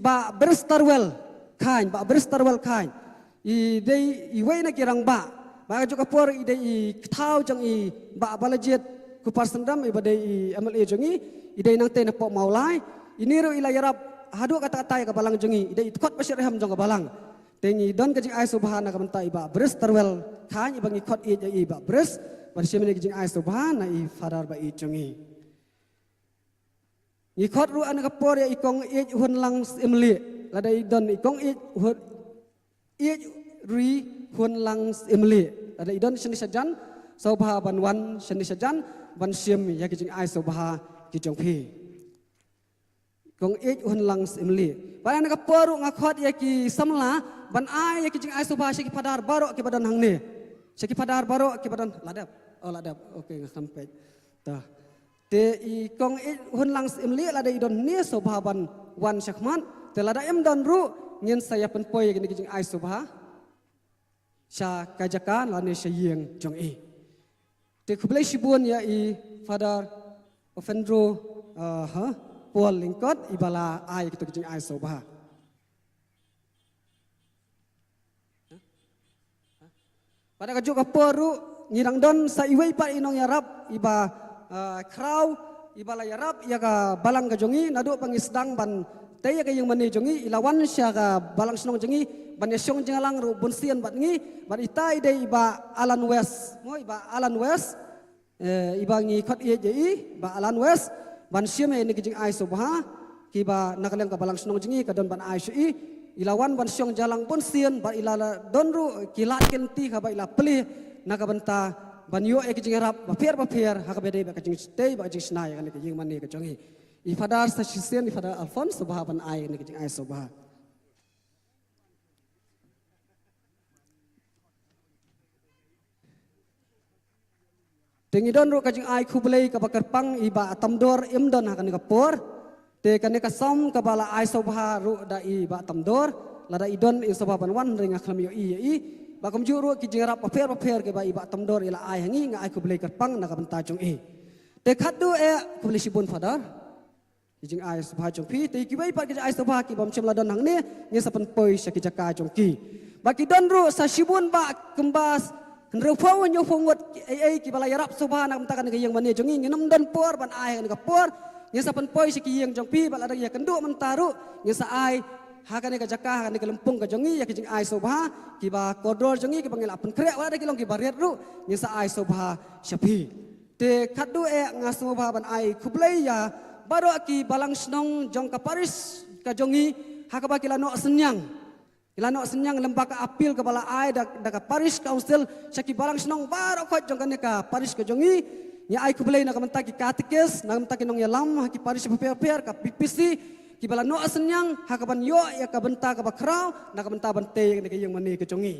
Bah Bristowel Chyne, Bah Bristowel Chyne. I dei iwei na ki rangbah. Bad ha kajuh ka por i dei i kthaw jong i Bah Balajied Kupar Synrem, i ba dei i M L A jong i, i dei nangtei na Pohmawlai. Ine ruh i la ïarap haduh katta katta ïa ka balang jong i, i dei i dkhot bashitrhem jong ka balang. Te ngi don ka jingai sngewbha na ka bynta i Bah Bristowel Chyne, i ba ngi khot ïeit ïa i Bah Brist, ban shim ïa ka jingai sngewbha na i Father ba ïeit jong i. Ngi khot ruh ha kane ka por ïa i Kong Ïeit Hunlang Syiemlieh, lada i don i Kong Ïeit Hun, Ïeit Ri Hunlang Syiemlieh, lada i don shane shajan, sngewbha ban wan shane shajan ban shim ïa ki jingai sngewbha ki jong phi. Kong Ïeit Hunlang Syiemlieh. Bad ha kane ka por ruh nga khot ïa ki samla ban ai ïa ki jingai sngewbha sha ki Father baroh kiba don hangne. Sha ki Father baroh kiba don, la dep? Oh, la dep. Okay, nga khlem peit. Te i Kong Ïeit Hunlang Syiemlieh lada i don hangne sngewbha ban wan shakhmat. Te lada im don ruh ngin sa ïa pynpoi ïa kine ki jingai sngewbha sha ka jaka lane sha ïing jong i. Te khublei shibun ïa i Father Ofendro, uh, ha, Paul Lyngkot, i ba la ai kito ki jingai sngewbha. Bad ha kajuh ka por ruh ngi dang don sa iwei pat i nongïarap i ba, ah, khraw, i ba la ïarap ïa ka balang ka jong i naduh ba ngi sdang ban tei ïa ka ïing mane jong i, i la wan sha ka balang shnong jong i ban ïa shong jingïalang ruh bunsien bad ngi. Bad ita i dei i Bah Alan West, mo, i Bah Alan West. Eh, i ba ngi khot ïeit ïa i Bah Alan West ban shim ïa kine ki jingai sngewbha kiba na ka liang ka balang shnong jong i ka don ban ai sha i. I la wan ban shong jingïalang bunsien bad i la, la don ruh ki lad ki lynti kaba i la plie na ka bynta ban ïoh ïa ki jingïarap bapher bapher ha kaba dei bad ka jingtei bad ka jingshna ïa kane ka ïing mane ka jong i. I Father sa shisien, i Father Alphonse, sngewbha ban ai ïa kine ki jingai sngewbha. Te ngi don ruh ka jingai khublei kaba kyrpang, i Bah Tamdor im don ha kane ka por. Te kane ka song kaba la ai sngewbha ruh da i Bah Tamdor, lada i don i sngewbha ban wan, hynrei nga khlem ïohi ïa i. Bad kumjuh ruh ki jingïarap bapher bapher kiba i Bah Tamdor i la ai ha ngi, nga ai khublei kyrpang na ka bynta jong i. Te khatduh eh khublei shibun Father. Ki jingai sngewbha jong phi, te kiwei pat ki jingai sngewbha ki bym shym la don hangne, ngin sa pynpoi sha ki jaka jong ki. Bad ki don ruh sa shibun bah kumba Hynriewphew hynñiewphew ngut ei ei kiba la ïarap sngewbha na ka bynta kane ka ïing mane jong ngi, ngin ym don por ban ai ha kane ka por. Ngin sa pynpoi sha ki ïing jong phi bad lada ïakynduh mynta ruh ngin sa ai ha kane ka jaka, ha kane ka lympung ka jong ngi, ïa ki jingai sngewbha kiba kordor jong ngi kiba ngi la pynkhreh, wat lada ki long kiba rit ruh ngin sa ai sngewbha sha phi. Te khatduh eh nga sngewbha ban ai khublei ïa baroh ki balang shnong jong ka parish ka jong ngi ha kaba ki la noh synñiang. Ki la noh synñiang lem bad ka appeal kaba la ai da, da ka parish council sha ki balang shnong baroh khoit jong kane ka parish ka jong ngi. Ngi ai khublei na ka bynta ki katikis, na ka bynta ki nongïalam ha ki parish bapher bapher, ka P P C, kiba la noh synñiang ha kaban ïoh ïa ka bynta kaba khraw na ka bynta ban tei ïa kane ka ïing mane ka jong ngi.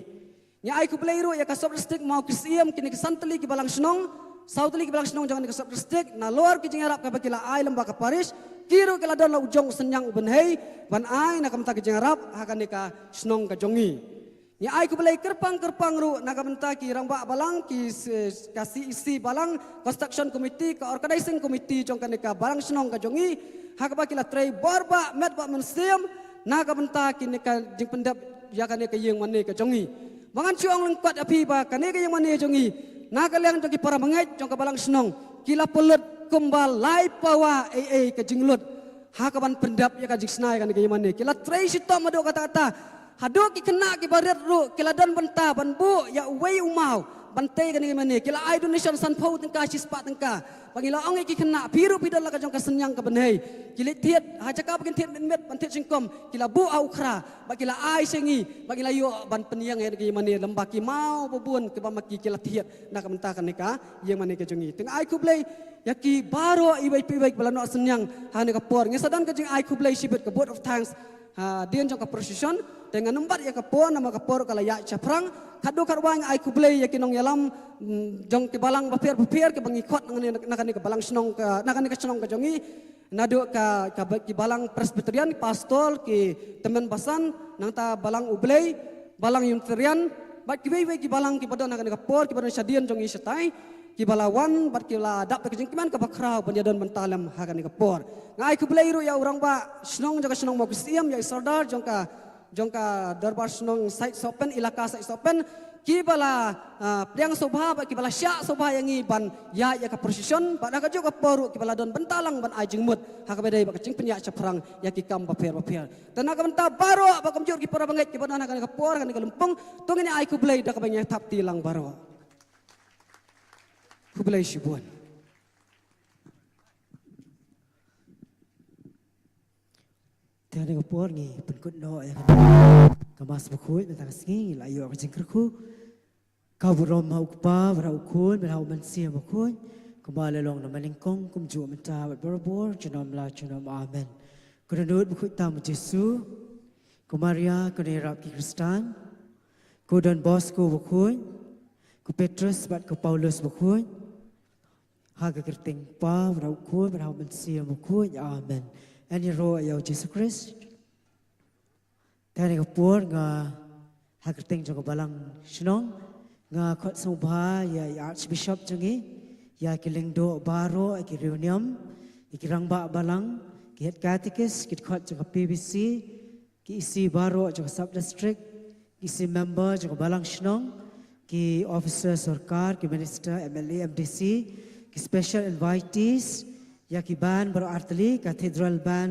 Ngi ai khublei ruh ïa ka sub district Mawkyrsiam, kine ki san tylli ki balang shnong, saw tylli ki balang shnong jong kane ka sub district, nalor ki jingïarap kaba ki la ai lem bad ka parish, ki ruh ki la don la u jong u synñiang u bynhei ban ai na ka bynta ki jingïarap ha kane ka shnong ka jong ngi. Ngi ai khublei kyrpang kyrpang ruh na ka bynta ki rangbah balang, ki s-, ka C E C balang, construction committee, ka organizing committee jong kane ka balang shnong ka jong ngi, ha kaba ki la trei bor bad met bad mynsiem na ka bynta kine ka jingpyndep ïa kane ka ïing mane ka jong ngi. Ba ngan shu ong lyngkot ïa phi ba kane ka ïing mane jong ngi, na ka liang jong ki para bangeit jong ka balang shnong, ki la pynlut kumba lai pawa ei ei ka jinglut ha kaban pyndep ïa ka jingshna ïa kane ka ïing mane. Ki la trei shitom haduh katta katta, haduh ki khynnah kiba rit ruh ki la don bynta ban buh ïa uwei u maw ban tei ïa kane ka ïing mane. Ki la ai donation sanphew tyngka, shispah tyngka. Ba ngi la ong ïa ki khynnah, phi ruh phi don la ka jong ka synñiang ka bynhei. Ki leit thied ha jaka ba kin thied mynmiet ban thied shynkom, ki la buh ha u khra bad ki la ai sha ngi bad ngi la ïoh ban pynïeng ïa kane ka ïing mane lem bad ki maw ba bun kiba ma ki ki la thied na ka bynta kane ka ïing mane ka jong ngi. Te nga ai khublei ïa ki baroh iwei pa iwei kiba la noh synñiang ha kane ka por. Ngi sa don ka jingai khublei shibit, ka vote of thanks hadien jong ka procession. Te ngan ym bat ïa ka por namar ka por ka la ïaid shaphrang. Khatduh khatwai nga ai khublei ïa ki nongïalam, mm, jong ki balang bapher bapher kiba ngi khot na kane, na kane ka balang shnong ka, na kane ka shnong ka jong ngi. Naduh ka, ka ba-, ki balang Presbyterian, ki pastor, ki tymmen basan, nangta balang U Blei, balang Unitarian, bad kiwei kiwei ki balang kiba don ha kane ka por, kiba don shadien jong ngi shatai, kiba la wan bad ki la dap da ka jingkmen kaba khraw ban ïadon bynta lem ha kane ka por. Nga ai khublei ruh ïa u rangbah shnong jong ka shnong Mawkyrsiam, ïa i sordar jong ka, jong ka dorbar shnong Saitsohpen, ilaka Saitsohpen, kiba la, ah, pdiang sngewbha bad kiba la shah sngewbha ïa ngi ban ïaid ïa ka procession, bad ha kajuh ka por ruh kiba la don bynta lang ban ai jingmut ha kaba dei bad ka jingpynïaid shaphrang ïa ki kam bapher bapher. Te na ka bynta baroh bad kumjuh ki para bangeit kiba don ha kane ka por, ha kane ka lympung, to ngin ai khublei da kaba ngi thap ti lang baroh. Khublei shibun. Te ha kane ka por ngi pynkut noh ïa ka Mass bakhuid mynta ka sngi, ngi la ïoh ka jingkyrkhu. Ka burom ha u Kpa, bad ha u Khun, bad ha u Mynsiem Bakhuid, kumba la long na banyngkong, kumjuh mynta bad barabor, junom la junom. Amen. Ko Dohnud bakhuid tam u Jisu, ko Maria kane ïarap ki Khristan, ko Don Bosco bakhuid, ko Petrus bad ko Paulus bakhuid, ha ka kyrteng u Kpa, bad ha u Khun, bad ha u Mynsiem Bakhuid. Amen. Ngan ïaroh ïa u Jisu Khrist. Te ha kane ka por nga, ha ka kyrteng jong ka balang shnong, nga khot sngewbha ïa i Archbishop jong ngi, ïa ki lyngdoh baroh, ïa ki riewniam, ïa ki rangbah balang, ki head catechist, ki dkhot jong ka P B C, ki E C baroh jong ka sub district, ki E C member jong ka balang shnong, ki officer sorkar, ki minister, M L A, M D C, ki special invitees, ïa ki band baroh artylli, Cathedral Band,